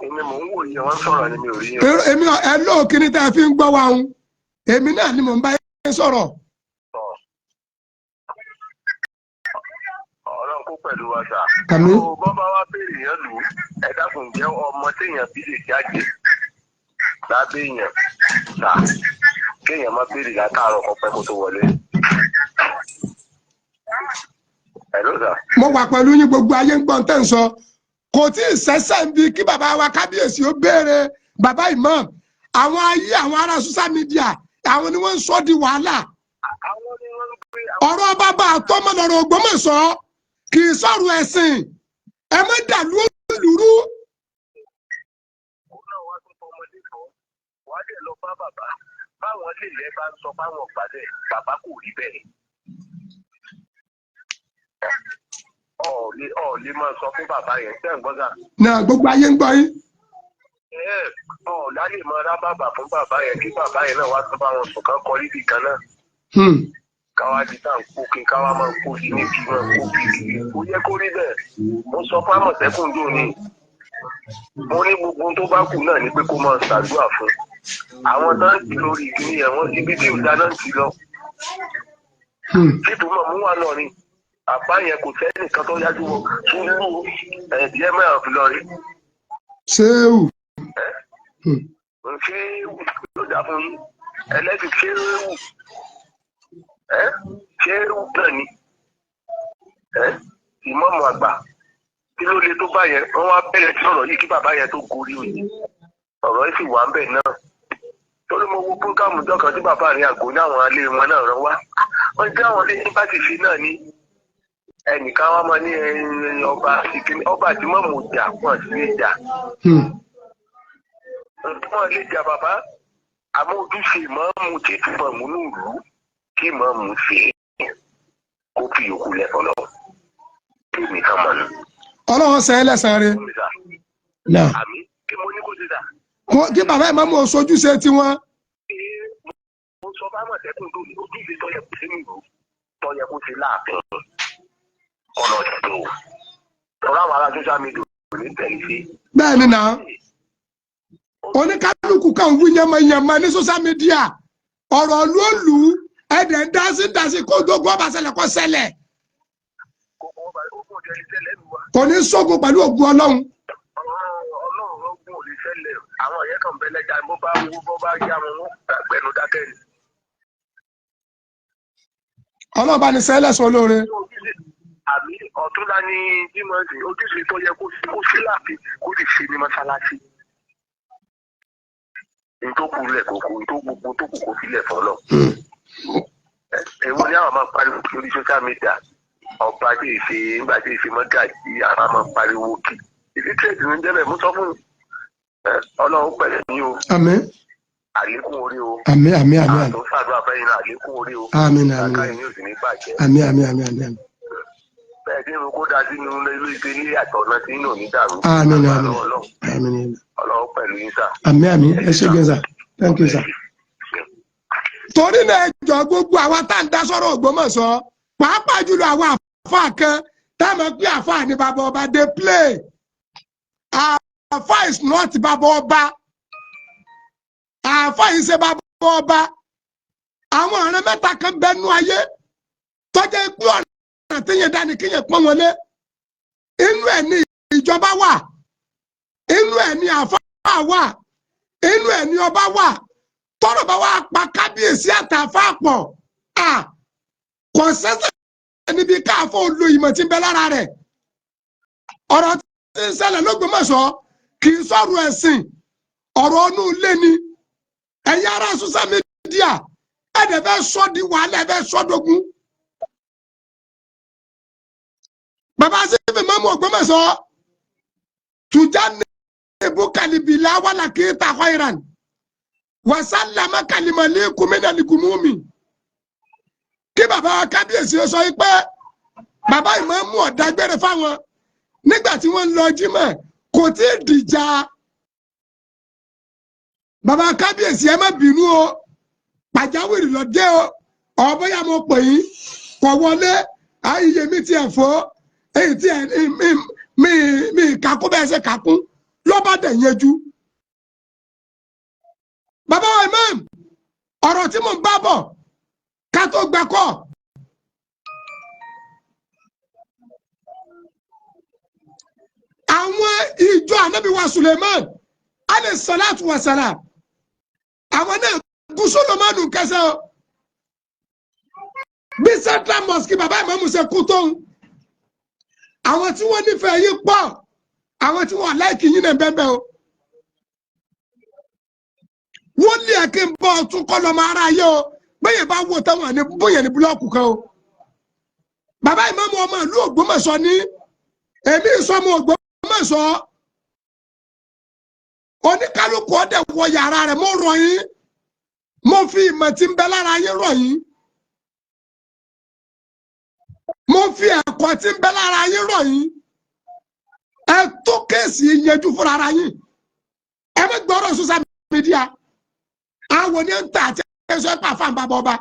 Èmi mò ń wò yìí, wọ́n sọ̀rọ̀ ni mi ò rí yín. Èmi ẹ lóò kíní tá a fi ń gbọ́ wa ń, èmi náà ni mò ń bá yín sọ̀rọ̀. Ọlọ́run kó pẹ̀lú wa sà. Àmín. Tó bọ́ bá wá béèrè yẹn lù ú, ẹ dákun, jẹ́ ọmọ téèyàn bí lè jáde lábẹ́ èèyàn sà, kéèyàn má béèrè látàárọ̀ kó pẹ́ kó tó wọlé. Hello sà. Mo wà pẹ̀lú yín, gbogbo ayé ń gbọ́n tẹ́ ń sọ. Kò tí ì sẹ́sẹ̀ ń bi kí bàbá wa kábíyèsí ó béèrè bàbá imam. Àwọn ayé, àwọn ará social media, àwọn ni wọ́n ń sọ di wàhálà. Àwọn ni wọ́n ń gbé. Ọ̀rọ̀ bàbá àtọmọlọ́rọ̀ Ògbómọ̀ṣọ́ kì í sọ̀rọ̀ ẹ̀sìn. Ẹ má dàlú òlùrú. Òun náà wá tó fọmọdé kọ́ wá dẹ̀ lọ bá bàbá, báwọn lè lẹ́ bá ń sọ fáwọn gbàdẹ̀, bàbá kò rí bẹ́ẹ̀. Ọ̀ọ́lé máa sọ fún bàbá yẹn tẹ́ ń gbọ́ sà. Náà, gbogbo ayé ń gbọ́ yín. Ọ̀ọ́lá lè máa rá bàbà fún bàbá yẹn, kí bàbá yẹn náà wá tó bá wọn sùn kán kọrí bì kan náà. Káwá di tá à ń kó kí káwá máa kó sí ní kí máa kó kí kò yẹ kó rí bẹ́ẹ̀. Mo sọ fún Àmọ̀tẹ́kùn dùn ní, mo ní gbogbo ohun tó bá kù náà ni pé kó máa ṣàdúrà fún àwọn tó ń tì lórí ìkíní yẹn, wọ́n ibi tí ìdá náà ń tì lọ. Títù mọ̀ mú wà náà ni Àbá yẹn kò sẹ́nìkan tó yájú wọn Sùúrù ẹ̀ẹ́dìẹ́ mẹ́rin fi lọ rí. Ṣéwù. Ṣé yóò dá fún yín ẹlẹ́sìn? Ṣéwù ẹ́, ṣéwù náà ni ẹ́, ìmọ̀ọ́mù àgbà. Kí ló le tó bá yẹn? Wọ́n wá bẹ̀rẹ̀ sí ọ̀rọ̀ yìí kí bàbá yẹn tó gorí oyè. Ọ̀rọ̀ yìí sì wà ń bẹ̀ náà, torí mo wo programme dọ́kan tí bàbá rẹ̀ àgọ́ ní àwọn alẹ́ wọn náà rán wá. Wọ́n ní tí àwọn ilé yín bá sì fi náà ní ẹnìkan wá máa ní ọba ìkíní, ọba àti mọ́mù jà, wọ́n sì lè jà. Wọ́n lè jà bàbá, àmọ́ ojúṣe mọ́mù tí mọ̀mù ní ìlú kí mọ̀mù ṣe, kó fi yòókù lẹ̀ fọlọ́ kí mi kàn mọ̀ nù. Ọlọ́run sẹ́yìn lẹ́sàn-án rẹ̀. Náà. Àmì kí mo ní kó ti dà. Kí bàbá ìmáàmù ó sojúṣe tiwọn. Mo sọ bá Àmọ̀tẹ́kùn tó ní ojúṣe tó yẹ kó ṣe nílùú, tó yẹ kó ṣe láàfin, ọ̀nà ìṣètò tọ́lá àwọn ará social media ò ní tẹ̀lé sí. Bẹ́ẹ̀ ni náà, oníkálukú kan wí yànmọ̀yànmọ̀ ní social media, ọ̀rọ̀ ló lù ú, ẹ̀dẹ̀ ń dá sí dá sí kó gbogbo ọba ṣẹlẹ̀ kó ṣẹlẹ̀. Kókó ọba ogun òde ẹni ṣẹlẹ̀ lù wá. Kò ní sógun pẹ̀lú ògùn Ọlọ́run. Ọlọ́run ogun ò lè ṣẹlẹ̀. Àwọn ẹ̀yẹ́ kan bẹ́lẹ̀ jà, bó bá wú, bó bá yá wọn, wọ́n gbẹnu dákẹ́ ni. Ọlọ́run bá ní sẹ́lẹ̀ sọ lóore. Àmì ọ̀túnla ní jímọ̀sí, ojúṣe tó yẹ kó ṣe, kó ṣe láàfin, kó sì ṣe ní mọ́ṣáláṣí. Ntókù lẹ̀ kókó ntó gbogbo tó kù kó sílẹ̀ fọlọ́. Èwo ni àwọn máa pariwo lórí social media? Ọba tí ì ṣe nígbà tí ì ṣe mọ́gàjì, àwọn máa pariwo kì ìdí tírèdì ní jẹ́bẹ̀. Mú sọ fún Ọlọ́run pẹ̀lú yín o. Àmín. Àlékún orí o. Àmín, àmín, àmín, àmín. Àtún ṣàdúrà fẹ́yìn náà, àlékún orí o. Àmín, àmín. Kàkà yín ò sì ní bàjẹ́. Àmín, àmín, àmín, àmín, àmín. Bẹ́ẹ̀ tí irun kó dáa sínú ilé ìgbé ní àtọ̀nà tí inú ò ní dàrú. Àmín. Agbára Àmín. Ọlọ́run. Àmín. Ọlọ́run pẹ̀lú yín sà. Àmín, àmín. Ẹ ṣé gan sir, thank you, sir. Torí náà, ẹ jọ, gbogbo àwa tá à ń dá sọ́rọ̀ Ògbómọ̀ṣọ́, pàápàá jùlọ àwọn àfáà kan tá a mọ̀ pé àfáà ní bàbá ọba, dey play. Àfáà is not bàbá ọba. Àfáà yìí ṣe bàbá ọba. Àwọn ọ̀rẹ́ mẹ́ta kan bẹnu ayé tọ́jà pé ọ̀nà téèyàn dání kéèyàn pọ́n wọlé. Inú ẹ̀ ní ìjọba wà, inú ẹ̀ ní àfáà wà, inú ẹ̀ ní ọba wà. Tọ́rọ̀ bá wà pa kábíyèsí àtàfáà pọ̀, à kò sẹ́sẹ̀ níbi káàfọ́ lo ìmọ̀ tí ń bẹ lára rẹ̀. Ọ̀rọ̀ tí ń ṣẹlẹ̀ lÓgbómọ̀ṣọ́ kì í sọ̀rọ̀ ẹ̀sìn, ọ̀rọ̀ ọ̀nù ilé ni. Ẹ̀yin ará social media, ẹ̀dẹ̀ fẹ́ sọ́ di wàhálà, ẹ̀ fẹ́ sọ́ dogun. Bàbá sífì mọ́mú Ògbómọ̀ṣọ́ tùjá ní ibu kalibila wàlà kì í ta khairan wasalama kalimali kumina ligumumi. Kí bàbá kábíyèsí ó sọ yìí pé bàbá ìmáàmù ọ̀dágbére fáwọn nígbà tí wọ́n ń lọ jímọ̀, kò tí ì dìjà. Bàbá kábíyèsí, ẹ má bínú o, pàjáwìrì lọ dé o. Ọ̀ bóyá mo pè yín kọ̀ wọlé, àyè mi tiẹ̀ fọ́ èyí tí ẹ mi mi kakún bẹ́ẹ̀ ṣe kakún lọ́ba dẹ̀ yẹjú. Bàbá wa imam, ọ̀rọ̀ tí mò ń bá bọ̀ ká tó gbà kọ́. Àwọn ìjọ ànábì wa Suleiman alayhi salatu wa salam, àwọn náà gún Solomoni kẹsẹ̀ o. Bí Central Mosque bàbá ìmáàmù ṣe kú tóun, àwọn tí wọ́n nífẹ̀ẹ́ yín pọ̀, àwọn tí wọ́n like yín náà bẹ́ẹ̀ bẹ́ẹ̀ o. Wọ́n lé ẹ̀ kí n bọ́ ọtún kọ́ lọ́mọ ara yẹ o. Bẹ́ẹ̀ bá wo táwọn ní bóyá ní búlọ́ọ̀kù kan o. Bàbá ìmáàmù, ọmọ ìlú Ògbómọ̀ṣọ́ ní, èmi ìsọmọ Ògbómọ̀ṣọ́. Oníkálukú ọdẹ wọ yàrá rẹ̀. Mo rọ̀ yín, mo fi ìmọ̀ tí ń bẹ lára yín rọ̀ yín, mo fi ẹ̀kọ́ tí ń bẹ lára yín rọ̀ yín. Ẹ tó case yẹn yanjú fúnra ara yín. Ẹ má gbọ́rọ̀ social media. Àwọn ní ń tà àti ẹ̀ṣọ́ ẹ̀pà fáwọn bàbá ọba.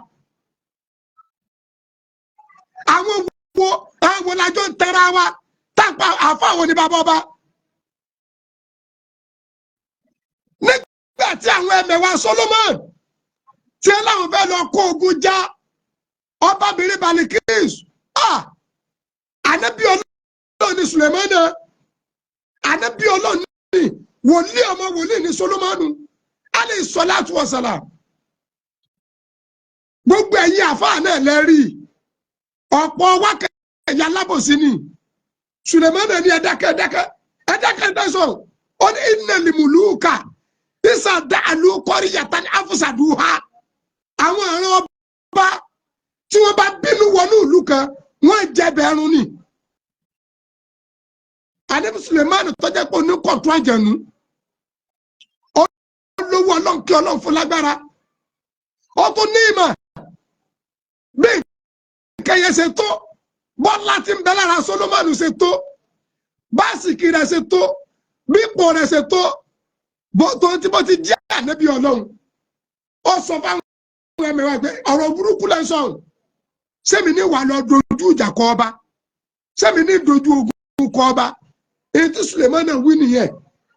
Àwọn wo, àwọn làjọ ń tẹra wa tápà àfáwọn ní bàbá ọba? Nígbà tí àwọn ẹmẹ̀wà Solomon tí ẹ láwọn fẹ́ lọ kó ogun já ọbabìnrin Balikis, ah, Ànábì Ọlọ́run ní Sùlẹ̀mánà, ànábì Ọlọ́run ní, wòlíì ọmọ wòlíì ní Solomoni alayhi salatu wa salam. Gbogbo ẹ̀yin àfáà náà lẹ́rìí, ọ̀pọ̀ wákẹ́ ẹ̀yà alábòsí ni. Sùlẹ̀mánà ní ẹ̀dákẹ́, ẹ̀dákẹ́, ẹ̀dákẹ́, ẹ̀dáṣọ̀. Ó ní innal muluka iza dakhalu qaryatan afsaduha. Àwọn àrùn ọba tí wọ́n bá bínú wọnú ìlú kan, wọ́n jẹ bẹ̀rù ni. Ànábì Sùlẹ̀mánù tó jẹ́ pé oníkọ̀tún àjẹnú, ó lówó, Ọlọ́run kí Ọlọ́run fún lágbára, ó tún ní ìmọ̀. Bí nǹkan yẹn ṣe tó, bọ́lá tí ń bẹ lára Solomoni ṣe tó, báàsìkì rẹ̀ ṣe tó, bípò rẹ̀ ṣe tó, bó tó tí bó ti jẹ́ ànábì Ọlọ́run, ó sọ fáwọn ẹ̀mẹ̀wá pé ọ̀rọ̀ burúkú lẹ́ sọ̀rọ̀. Sẹ́mi ní wà lọ dojú ìjà kọ ọba? Sẹ́mi ní dojú ogun kọ ọba? Èyí tí Sulemana wí nìyẹn,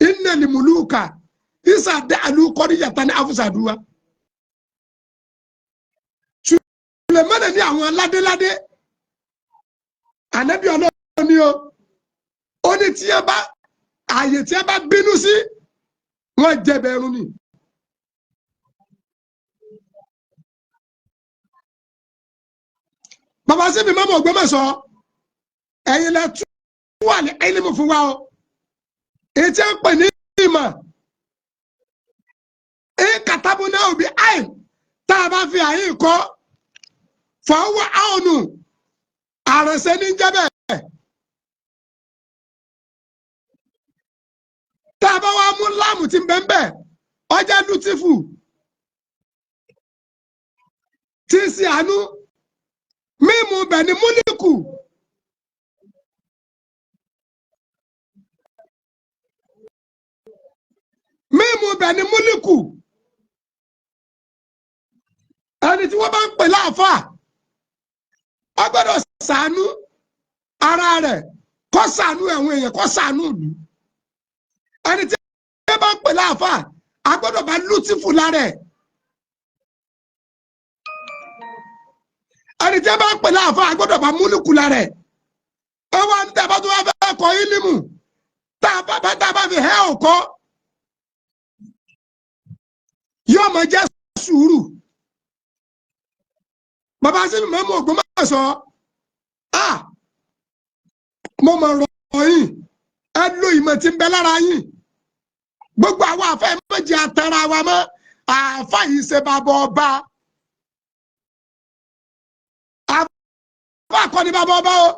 innal muluka iza dakhalu qaryatan afsaduha. Sulemana ní àwọn ládéládé, ànábì Ọlọ́run ni o, ó ní tí ẹ bá ààyè tí ẹ bá bínú sí, wọ́n jẹ bẹ̀rù ni. Bàbá síbi mọ́mọ́ Ògbómọ̀ṣọ́, ẹ̀yin lẹ tú wà ní ẹ̀yìn fún wa o. Èyí tí ń pè ní ìmọ̀ èyí kàtàbù náà òbí àì tá a bá fi àyè kọ́ fọwọ́ àọ̀nù àrẹ̀sẹ̀ ní jẹ́bẹ̀. Tá a bá wá mú láàmù tí ń bẹ́ ń bẹ́, ọjà lútífù tí ń ṣe àánú, mímu bẹ̀ ní múlíkù. Mímu bẹ̀ ní múlíkù. Ẹni tí wọ́n bá ń pè láàfáà, ó gbọ́dọ̀ ṣàánú ara rẹ̀, kó ṣàánú àwọn èèyàn, kó ṣàánú ìlú. Ẹni tí wọ́n bá ń pè láàfáà, a gbọ́dọ̀ bá lútífù lára ẹ̀. Ẹni tí wọ́n bá ń pè láàfáà, a gbọ́dọ̀ bá múlíkù lára ẹ̀. Ẹ wá ní tẹ́ bá tó wá fẹ́ kọ́ ílímù, tá a bá fi hẹ́ òkọ́, yóò máa jẹ́ sùúrù. Bàbá síbi mọ́mú Ògbómọ̀ṣọ́, a mo mọ̀ rọ̀ yín, ẹ lo ìmọ̀ tí ń bẹ lára yín. Gbogbo àwọn àfẹ́ méjì àtàrà wa mọ́ àáfà yìí ṣe bàbá ọba. Àáfà kọ́ ni bàbá ọba o.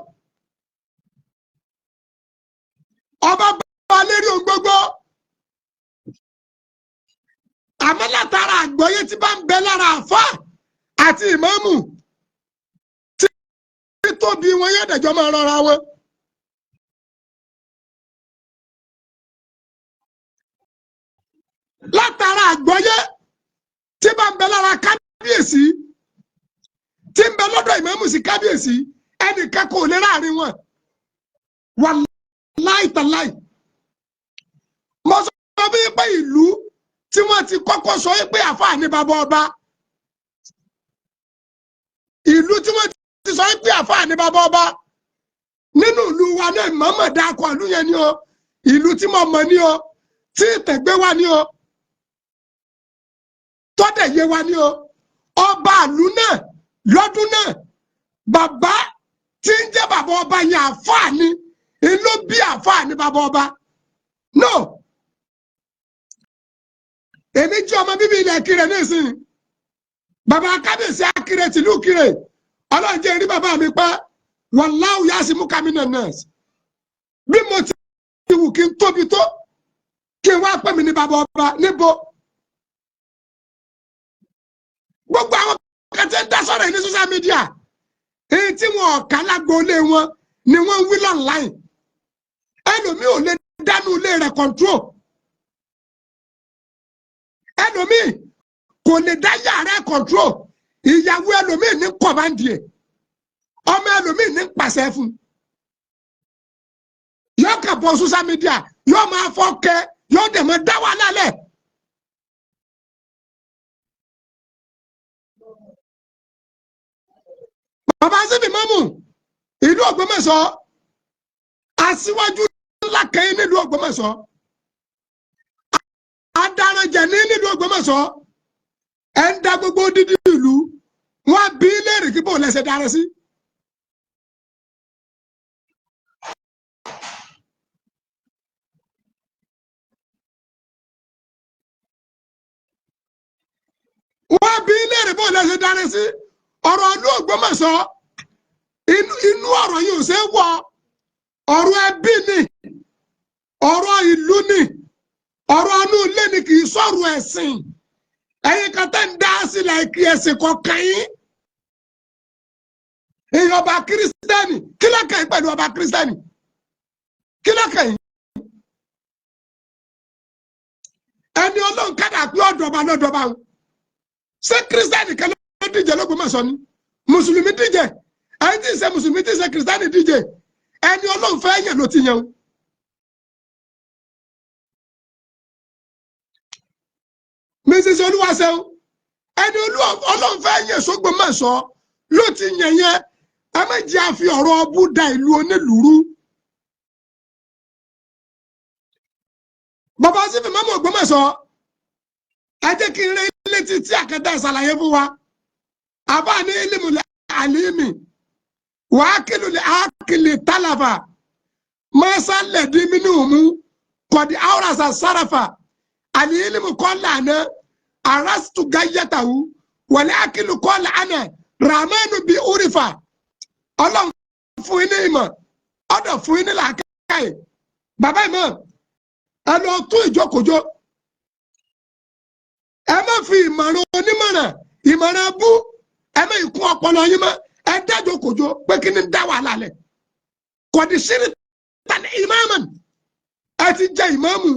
Ọba bá lérí ohun gbogbo. Àmọ́ látara àgbọ́yé tí bá ń bẹ lára àáfà àti ìmáàmù, tí tóbi wọn yóò dẹ̀jọ́ máa rọra wọn. Látara àgbọ́yé tí bá ń bẹ lára kábíyèsí, tí ń bẹ lọ́dọ̀ ìmáàmù sí kábíyèsí, ẹnìkan kò lè ráàrin wọn. Wàláì tàláì. Mo sọ fún yín pé ìlú tí wọ́n ti kọ́kọ́ sọ pé àfáà ní bàbá ọba, ìlú tí wọ́n ti sọ pé àfáà ní bàbá ọba nínú ìlú wa náà, mọ̀ọ́mọ̀ dákọ̀ ìlú yẹn ni o, ìlú tí mo mọ̀ ni o, tí ìtẹ̀gbẹ́ wa ni o, tọ́dẹ̀ yé wa ni o. Ọba ìlú náà lọ́dún náà, bàbá tí ń jẹ́ bàbá ọba yẹn, àfáà ni, ìlú bí àfáà ní bàbá ọba. No, èmi jẹ́ ọmọ bíbí ilẹ̀ Ìkirè nísìnyí. Bàbá kábíyèsí Akirè tìlú Ìkirè, Ọlọ́run jẹ́ rí bàbá mi pẹ́. Wàláhù yasimuka minan nas. Bí mo ti wù kí n tóbi tó, kí n wá pè mí ní bàbá ọba níbo? Gbogbo àwọn kan tí ń dá sọ̀rọ̀ yìí ní social media, èyí tí wọn ọ̀ka lágboolé wọn ni wọ́n ń wí online. Ẹlòmíì ò lè dánú ilé rẹ̀ control, ẹlòmíì kò lè dá yàrá ẹ̀ control. Ìyàwó ẹlòmíì ní kọ̀mándì ẹ̀, ọmọ ẹlòmíì ní pàṣẹ fún. Yóò kà bọ́ social media, yóò máa fọ́ kẹ, yóò dẹ̀ máa dá wàhálà lẹ̀. Bàbá síbi mọ́mù ìlú Ògbómọ̀ṣọ́, Aṣíwájú ńlá kan nílùú Ògbómọ̀ṣọ́, adaranjẹ ní nílùú Ògbómọ̀ṣọ́. Ẹ ń da gbogbo dídí ìlú wọn bí léèrè kí bò lẹsẹ dára sí. Wọ́n bí léèrè bò lẹsẹ dára sí. Ọ̀rọ̀ ìlú Ògbómọ̀ṣọ́, inú ọ̀rọ̀ yìí ò ṣe é wọ̀. Ọ̀rọ̀ ẹbí ni, ọ̀rọ̀ ìlú ni, ọ̀rọ̀ inú ilé ni, kì í sọ̀rọ̀ ẹ̀sìn. Ẹ̀yin kan tẹ́ ń dá sílẹ̀ kí ẹ̀sìn kọ̀ọ̀kan yín. Èèyàn ọba Kírísítẹ́nì, kí ló kàn yín pẹ̀lú ọba Kírísítẹ́nì? Kí ló kàn yín? Ẹni Ọlọ́run kádà pé ọ̀dọ̀ba lọ́dọ̀ba o. Ṣé Kírísítẹ́nì kan ló díje l'Ógbómọ̀ṣọ́ ni? Mùsùlùmí díje, ẹni tí ń ṣe mùsùlùmí, tí ń ṣe Kírísítẹ́nì díje. Ẹni Ọlọ́run fẹ́ yàn ló ti yàn o. Mrs Olúwaṣeun, ẹni Ọlọ́run fẹ́ yàn sÓgbómọ̀ṣọ́ ló ti yàn yẹn. Ẹ má jẹ́ àfi ọ̀rọ̀ ọbú da ìlú onílùúrú. Bàbá sífì mọ́mọ́ Ògbómọ̀ṣọ́, ẹ jẹ́ kí n rí létí tí àkàtà ìsàlàyé fún wa. Àbá ní ilimule alimi wàákìlù lè ákìlì tálàfà mọ́sálẹ̀ dín mínú mú kọ̀dí áwòrán sárafà àní ilimu kọ́ lànà arastu gayyatahu wàlẹ́ ákìlù kọ́ lànà ramanu bí urifa. Ọlọ́run fún yín ní ìmọ̀, ọ̀dọ̀ fún yín ní làákàyè. Bàbá ìmọ̀, ẹ lọ tún ìjókòjó. Ẹ má fi ìmọ̀ràn onímọ̀ràn, ìmọ̀ràn bú, ẹ má ìkún ọpọlọ yín mọ́. Ẹ dájọ́ kòjó pé kí ni dá wàhálà lẹ̀. Kọ̀dí sírí tani ìmáàmù, ẹ ti jẹ ìmáàmù.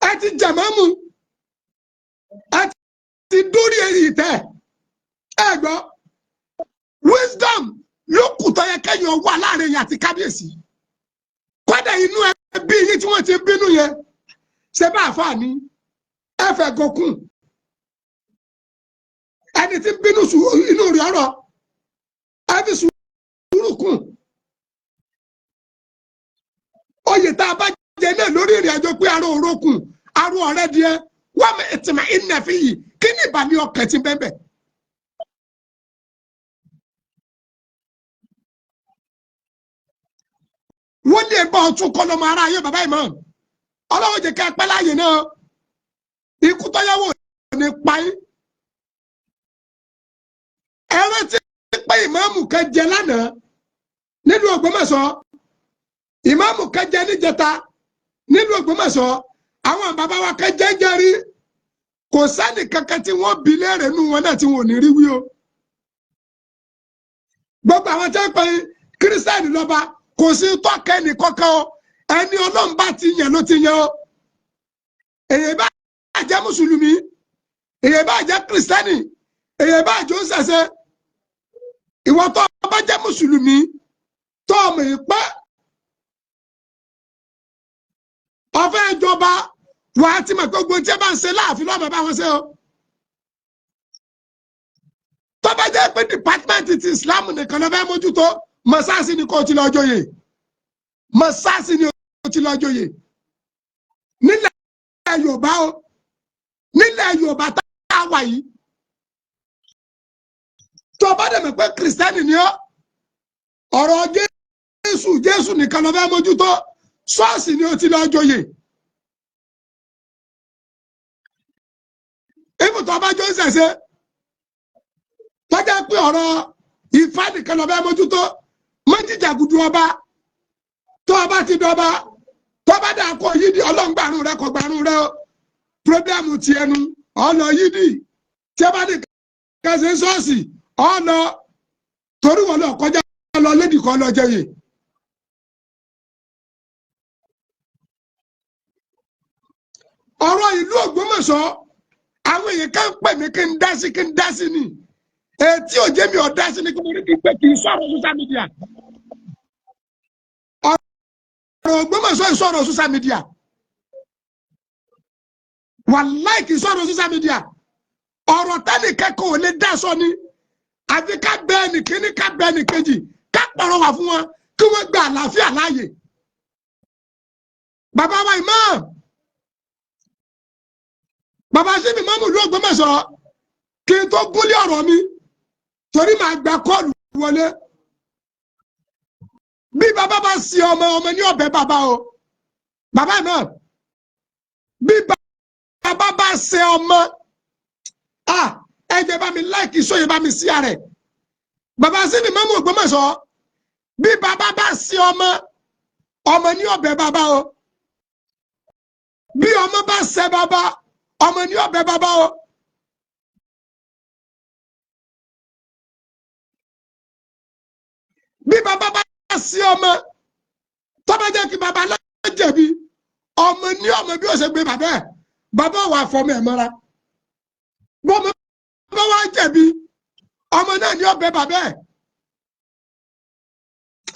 Ẹ ti jẹ ìmáàmù, ẹ ti dórí ìtẹ́. Ẹ gbọ́, wisdom ló kù tó yẹ kẹ́yìn wà láàrin yẹn àti kábíyèsí. Kọ́dà inú ẹbí yín tí wọ́n ti bínú yẹn, ṣe bá àfáà ní ẹ fẹ́ gòkun ẹni tí ń bínú inú rẹ̀ ọ̀rọ̀, ẹ fi sùúrù kùn. Oyè tá a bá jẹ náà lórí ìrìn àjò pé aró orókùn aró ọ̀rẹ́ díẹ̀ wọ́n mi ìtìmọ̀ ìnàfẹ́ yìí, kí ni ìbàlẹ̀ ọkàn ti bẹ́ẹ̀ bẹ́ẹ̀. Wọ́n lè bá ọtún kọ́ lọ́mọ ara ayé. Bàbá ìmọ̀, Ọlọ́wọ́ jẹ́ ká pẹ́ láàyè náà. Ikú tọ́yáwó ní pa yín. Ẹ rántí pé ìmáàmù kan jẹ lánàá nílùú Ògbómọ̀ṣọ́, ìmáàmù kan jẹ níjẹta nílùú Ògbómọ̀ṣọ́, àwọn bàbá wa kan jẹ́ jẹ́rí. Kò sẹ́ni kankan tí wọ́n bi léèrè nù wọn náà tí wọn ò ní rí wí o. Gbogbo àwọn tí wọ́n pe Kírísítẹ́nì lọ́ba, kò sí tọ́kẹ́ ní kọ́kọ́ o. Ẹni Ọlọ́run bá ti yàn ló ti yàn o. Èyí bá jẹ́ mùsùlùmí, èyí bá jẹ́ kìrìsìtẹ́nì, èyí bá jẹ́ òṣèṣe. Ìwọ tó bá jẹ́ mùsùlùmí tó ọmọ ìpẹ́ ọ̀fẹ́ ìjọba, wàá ti mọ̀ pé gbogbo tí ẹ bá ń ṣe láàfin lọ́mọ bá wọn ṣe o. Tó bá jẹ́ pé dìpátímẹ́ǹtì ti Islam nìkan ló fẹ́ mójútó, mọ́sáàsì ni kò ti lọ joyè. Mọ́sáàsì ni ó ti lọ joyè nílẹ̀ Yorùbá o, nílẹ̀ Yorùbá tá a wà yìí. Tó bá dẹ̀ mọ̀ pé kìrìsìtẹ́nì ni ọ́, ọ̀rọ̀ Jésù, Jésù nìkan ló fẹ́ mójútó, ṣọ́ọ̀ṣì ni ó ti lọ joyè. Ibùtọ́ bá jó ń ṣẹ̀ṣẹ̀ tọ́jà pé ọ̀rọ̀ Ifá nìkan ló fẹ́ mójútó, mọ́jìjàgùdù ọba. Tó ọba ti dọba, tó bá dà kó yídì, ọlọ́ngbàrún rẹ kò gbàrún rẹ o, problem ti ẹnu ọ̀nà yídì. Tí ẹ bá ní kẹsẹ̀ ṣọ́ọ̀ṣì ọ̀nà torí wọn lọ kọjá lọ lédì kan lọ jẹyè. Ọ̀rọ̀ ìlú Ògbómọ̀ṣọ́, àwọn èèyàn kan pè mí kí n dá sí, kí n dá sí ni. Ètí òjé mi ò dá sí ni kí mo rí kí n pé kì í sọ̀rọ̀ social media. Ọ̀rọ̀ Ògbómọ̀ṣọ́ ìsọ̀rọ̀ social media. Wàláì, kì í sọ̀rọ̀ social media. Ọ̀rọ̀ tẹ́nì kẹ́kọ̀ọ́ ò lè dá sọ ni, àfi ká bẹ́ẹ̀ ní kíní, ká bẹ́ẹ̀ ní kejì, ká pọ̀rọ̀ wà fún wọn kí wọ́n gba àlàáfíà láàyè. Bàbá wa imam, bàbá síbi mọ́mù ìlú Ògbómọ̀ṣọ́, kí n tó gúnlé ọ̀rọ̀ mi, torí màá gba call wọlé. Bí bàbá bá sí ọmọ, ọmọ ní ọ̀bẹ bàbá o. Bàbá imam, bí bàbá bá ṣe ọmọ, ah, ẹ jẹ́ bá mi like sóye, bá mi sí ààrẹ. Bàbá síbi mọ́mù Ògbómọ̀ṣọ́, bí bàbá bá sí ọmọ, ọmọ ní ọ̀bẹ bàbá o. Bí ọmọ bá ṣe bàbá, ọmọ ní ọ̀bẹ bàbá o. Bí bàbá bá sí ọmọ, tó bá jẹ́ kí bàbá lọ́jẹ̀bi, ọmọ ní ọmọ bí ó ṣe gbé bàbá ẹ̀, bàbá wà fọmọ ẹ̀ mọ́ra. Bọ́mọ bá wá jẹ̀bi, ọmọ náà ní ọ̀bẹ bàbá ẹ̀.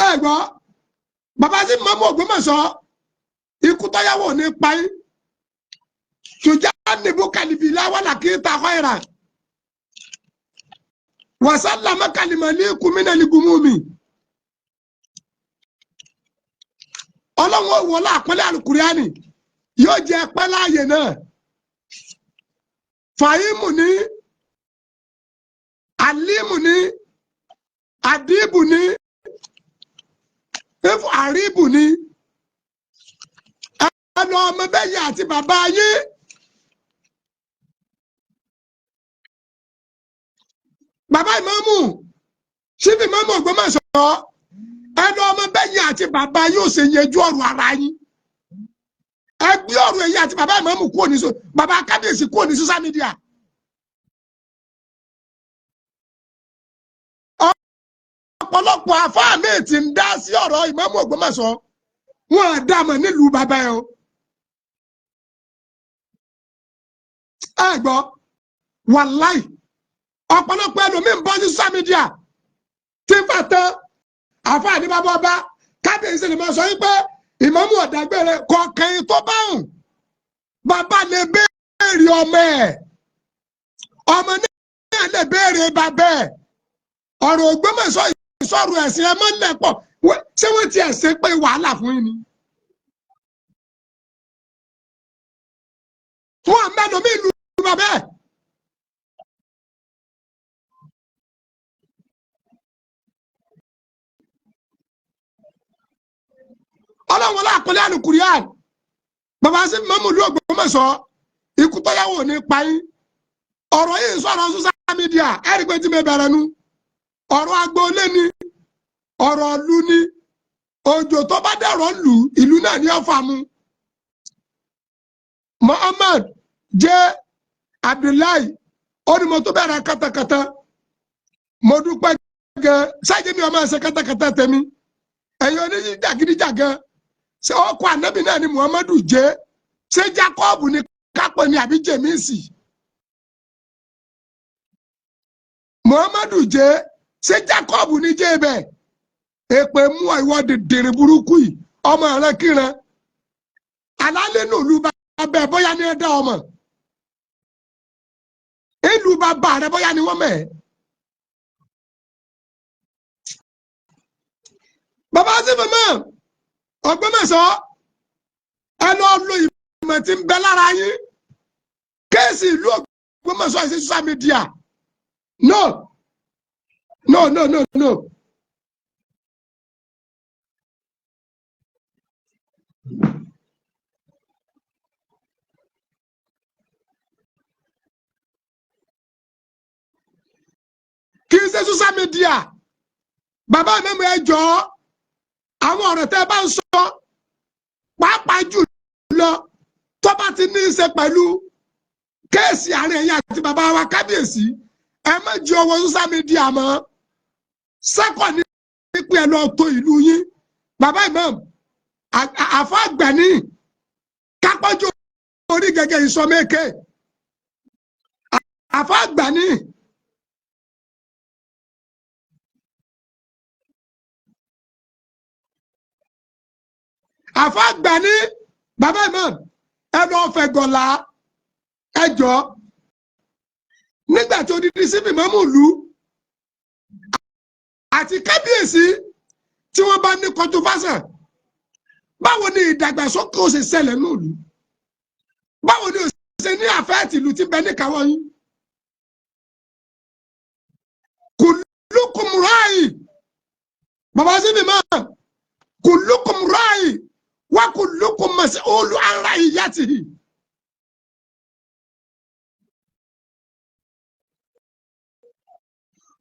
Ẹ gbọ́, bàbá sí mọ́mú Ògbómọ̀ṣọ́, ikú tọ́yàwó ní payín ṣùjá níbú kàlìbì láwàlà kí ta kọ́ ìrà wàsálàmà kàlìmọ̀ ní kùmínà ní gùmùmí. Ọlọ́run wọlé àpẹẹrẹ alukuriani yóò jẹ pẹ́ láàyè náà. Fàyímù ní, alimu ní, adibu ní, efu àríbù ní. Ẹnu ọmọ bẹ́yẹ àti bàbá yín. Bàbá ìmáàmù, síbi ìmáàmù Ògbómọ̀ṣọ́, ẹnu ọmọ bẹ́yẹ àti bàbá yóò ṣe yanjú ọ̀rọ̀ ara yín. Ẹ gbé ọ̀rọ̀ èyí àti bàbá ìmáàmù kúrò ní, bàbá kábíyèsí kúrò ní social media. Ọ̀pọ̀lọpọ̀ àfáà míì ti ń dá sí ọ̀rọ̀ ìmáàmù Ògbómọ̀ṣọ́, wọn à dá mọ̀ nílùú bàbá ẹ o. Ẹ gbọ́, wàláì, ọ̀pọ̀lọpọ̀ ẹlòmíì ń bọ́ sí social media tí ń fà tán àfáà ní bàbá ọba kábíyèsí ni mo sọ wípé ìmáàmù ọ̀dàgbére kọ̀ọ̀kan tó bá hùn. Bàbá lè béèrè ọmọ ẹ̀, ọmọ náà lè béèrè bàbá ẹ̀. Ọ̀rọ̀ Ògbómọ̀ṣọ́ ìsọ̀rọ̀ ẹ̀sìn ẹ̀ mọ́ lẹ́pọ̀. Ṣé wọ́n ti ẹ̀sìn pé wàhálà fún yín ni? Fún àmẹ́lòmí ìlú bàbá ẹ̀. Ọlọ́run aláàkọ́lé àlùkùránì, bàbá sí mọ́mú ìlú Ògbómọ̀ṣọ́, ikú tọ́yàwó ní payín. Ọ̀rọ̀ yìí sọ̀rọ̀ social media, ẹ̀rí pé tí mi bẹ̀rẹ̀ nu ọ̀rọ̀ agboolé ni, ọ̀rọ̀ ìlú ni. Òjò tó bá dẹ̀rọ̀ lù, ìlú náà ní ọ̀fà mu. Muhammad J Abdullahi ó ní mo tó bẹ̀rẹ̀ kátàkátà. Mo dúpẹ́ gan ṣáàjẹ́ mi ọmọ ẹsẹ̀ kátàkátà tẹ̀mí. Ẹ̀yin oníjàgídíjàgan, ṣé ọkọ̀ ànábì náà ni Muhammadu jẹ́? Ṣé Jacob ni kápẹ́ ni àbí Jèmísì? Muhammadu jẹ́, ṣé Jacob ni jẹ́ bẹ́ẹ̀? Èpè mú ìwọ dèrè burúkú yìí, ọmọ rẹ kíran alálẹ́ nùlú bá bẹ́ẹ̀, bóyá ní ẹ̀dá ọmọ ìlú bàbá rẹ, bóyá ni wọ́n mẹ́ ẹ́. Bàbá sí fún mọ́ Ògbómọ̀ṣọ́, ẹ lọ lo ìmọ̀ tí ń bẹ lára yín. Case ìlú Ògbómọ̀ṣọ́ ìṣe social media. No, no, no, no, no. Kì í ṣe social media. Bàbá mi, ẹ jọ̀ọ́, àwọn ọ̀rọ̀ tẹ́ ẹ bá ń sọ, pàápàá jù lọ tó bá ti ní í ṣe pẹ̀lú case àárín ẹ̀yin àti bàbá wa kábíyèsí, ẹ má jí owó social media mọ́. Sẹ́kọ̀ ní pé ẹ lọ tó ìlú yín. Bàbá imam, àfa àgbẹ̀ní kápẹ́jọ orí gẹ́gẹ́ ìsọmẹ́kẹ́ àfa àgbẹ̀ní. Àfa àgbẹ̀ní, bàbá imam, ẹ lọ fẹ́ gọ̀lá. Ẹ jọ, nígbà tí odidi síbi mọ́mú ìlú àti kábíyèsí tí wọ́n bá ní controversy, báwo ni ìdàgbàsókè ó ṣe ṣẹlẹ̀ nílùú? Báwo ni ó ṣe ní àfẹ́ẹ̀tì ìlú tí bẹ níkàwọ́ yín? Kullukum ra'i, bàbá síbi mọ́, kullukum ra'i wa kullukum mas'ulu an ra'iyatihi.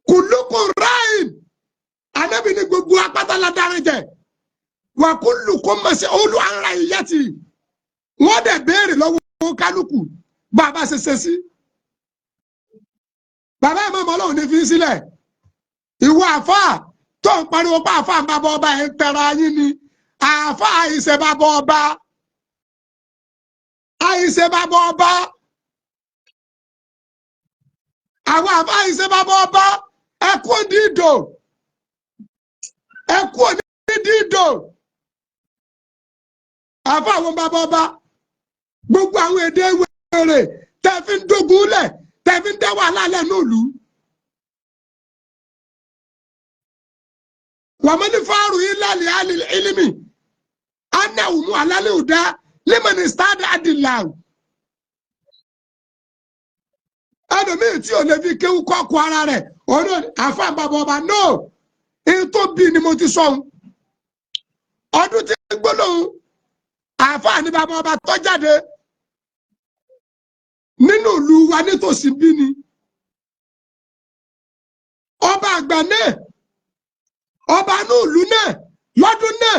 Kullukum ra'i, anabi ní gbogbo apáta la dára jẹ, wa kullukum mas'ulu an ra'iyatihi. Wọ́n dẹ̀ béèrè lọ́wọ́ kálukú bàbá ṣe ṣe sí. Bàbá ẹ̀ mọ̀ ọlọ́run ní fi sílẹ̀. Ìwọ àfáà tó ń pariwo pa àfáà ń bá bọ́ ọba, ẹ̀ ń tẹ̀ra yín ni. Àfáà àìṣe bá bọ́ ọba, àìṣe bá bọ́ ọba, àwọn àfáà àìṣe bá bọ́ ọba. Ẹ kú òdìdò, ẹ kú òdìdò. Àfáà àwọn bá bọ́ ọba, gbogbo àwọn èdè wèrè tẹ́ fi ń dógun lẹ̀, tẹ́ fi ń dá wàhálà lẹ̀ nílùú. Wàmọ́ni fáàrù ilàlẹ̀ alẹ́ ilimi ana umu alálẹ̀ ọ̀dá limani stade adilaw. Ẹlòmíì tí ò lè fi kéwú kọ́kọ́ ara rẹ̀, òun náà àfa bàbá ọba náà èyí tó bí ni mo ti sọ ohun. Ọdún tí gbólóhùn àfa ní bàbá ọba tó jáde nínú ìlú wa nítòsí bí ni ọba àgbà náà, ọba inú ìlú náà lọ́dún náà,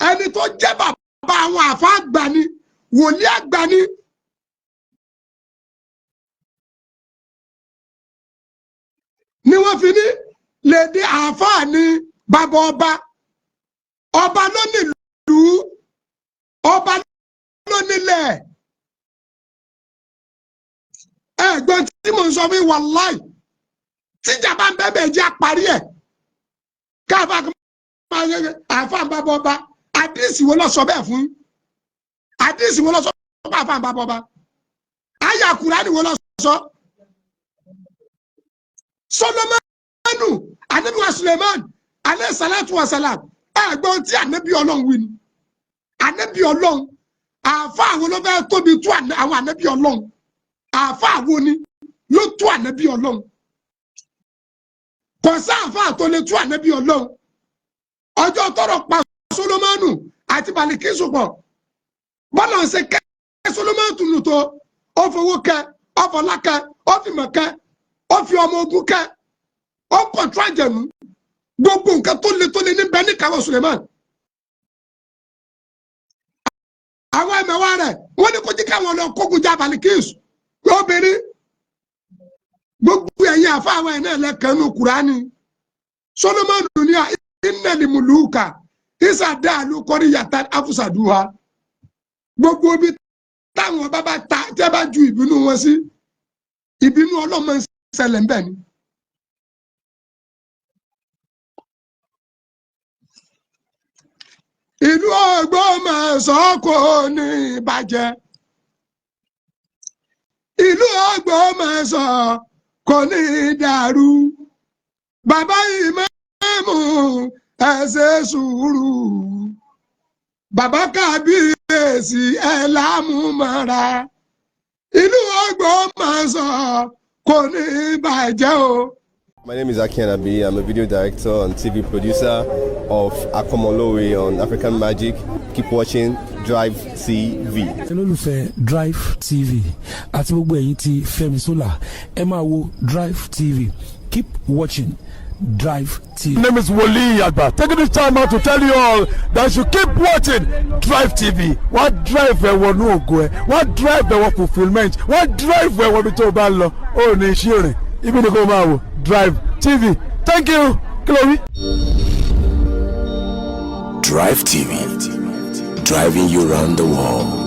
ẹni tó jẹ́ bàbá àwọn àfa àgbà ni, wòlíì àgbà ni. Ni wọ́n fi ní lèdè àáfàá ní bàbá ọba. Ọba ló nílùú, ọba ló nílẹ̀. Ẹ̀gbọ́n tí mò ń sọ fún wàláì, tíjà bá ń bẹ́ẹ̀ bẹ́ẹ̀ jẹ́ àparí ẹ̀. Káfá máa ń yẹ àáfàá bàbá ọba, àdìsí wo lọ sọ bẹ́ẹ̀ fún? Àdìsí wo lọ sọ fún àáfàá bàbá ọba? Àyà Kùránì wo lọ sọ? Solomoni, anabi wa Suleiman alayhi salatu wa salam, ẹ̀gbọ́n tí anabi Ọlọ́run wí ni. Anabi Ọlọ́run, àáfàá wo ló fẹ́ tóbi tó àwọn anabi Ọlọ́run? Àáfàá wo ni ló tó anabi Ọlọ́run? Kò sáàfáà tó lè tú ànábì Ọlọ́run. Ọjọ́ tọrọ pa Solomoni àti Balikisu pọ̀, bọ́lá ń ṣe kẹ́ Solomoni tunu tó, ó fowó kẹ́, ó fọlá kẹ́, ó fìmọ̀ kẹ́, ó fi ọmọ ogun kẹ́, ó kọ̀ntró àjẹnú, gbogbo nǹkan tó le tó le níbẹ̀ ní kàwé Suleiman. Àwọn ẹ̀mẹ̀wá rẹ̀ wọ́n ní kó jí káwọn lọ kógun já Balikisu lóbìnrin. Gbogbo ẹ̀yin àfa àwọn ẹ̀ náà lẹ́kànnú Kùránì. Solomoni ní innal muluka isa dáàlú kọ́rí yàtá afúsàdúhà. Gbogbo ibi táwọn bàbá ta tí a bá ju ìbínú wọn sí, ìbínú ọlọ́mọ ń ṣẹlẹ̀ ń bẹ̀ ni. Ìlú Ògbómọ̀ṣọ́ kò ní bàjẹ́, ìlú Ògbómọ̀ṣọ́ kò ní dàrú. Bàbá ìmáàmù, ẹ ṣe sùúrù. Bàbá kábíyèsí, ẹ lámúmọ́ra. Ìlú Ògbómọ̀ṣọ́ kò ní bàjẹ́ o. My name is Aki Anabi. I'm a video director and TV producer of Akomolowe on African Magic. Keep watching Drive TV. Olólùfẹ́ Drive TV àti gbogbo ẹ̀yin tí Fẹ́mi Sola, ẹ máa wo Drive TV. Keep watching Drive TV. My name is Wole Agba. Taking this time out to tell you all that you keep watching Drive TV. Wọ́n drive ẹ wọnú ògo ẹ, wọ́n drive ẹ wọ fulfilment, wọ́n drive ẹ wọ ibi tó o bá ń lọ. Ó ní iṣẹ́ rìn, ibi ni kò máa wò Drive TV. Thank you. Kí ló wí? Drive TV, driving you round the world.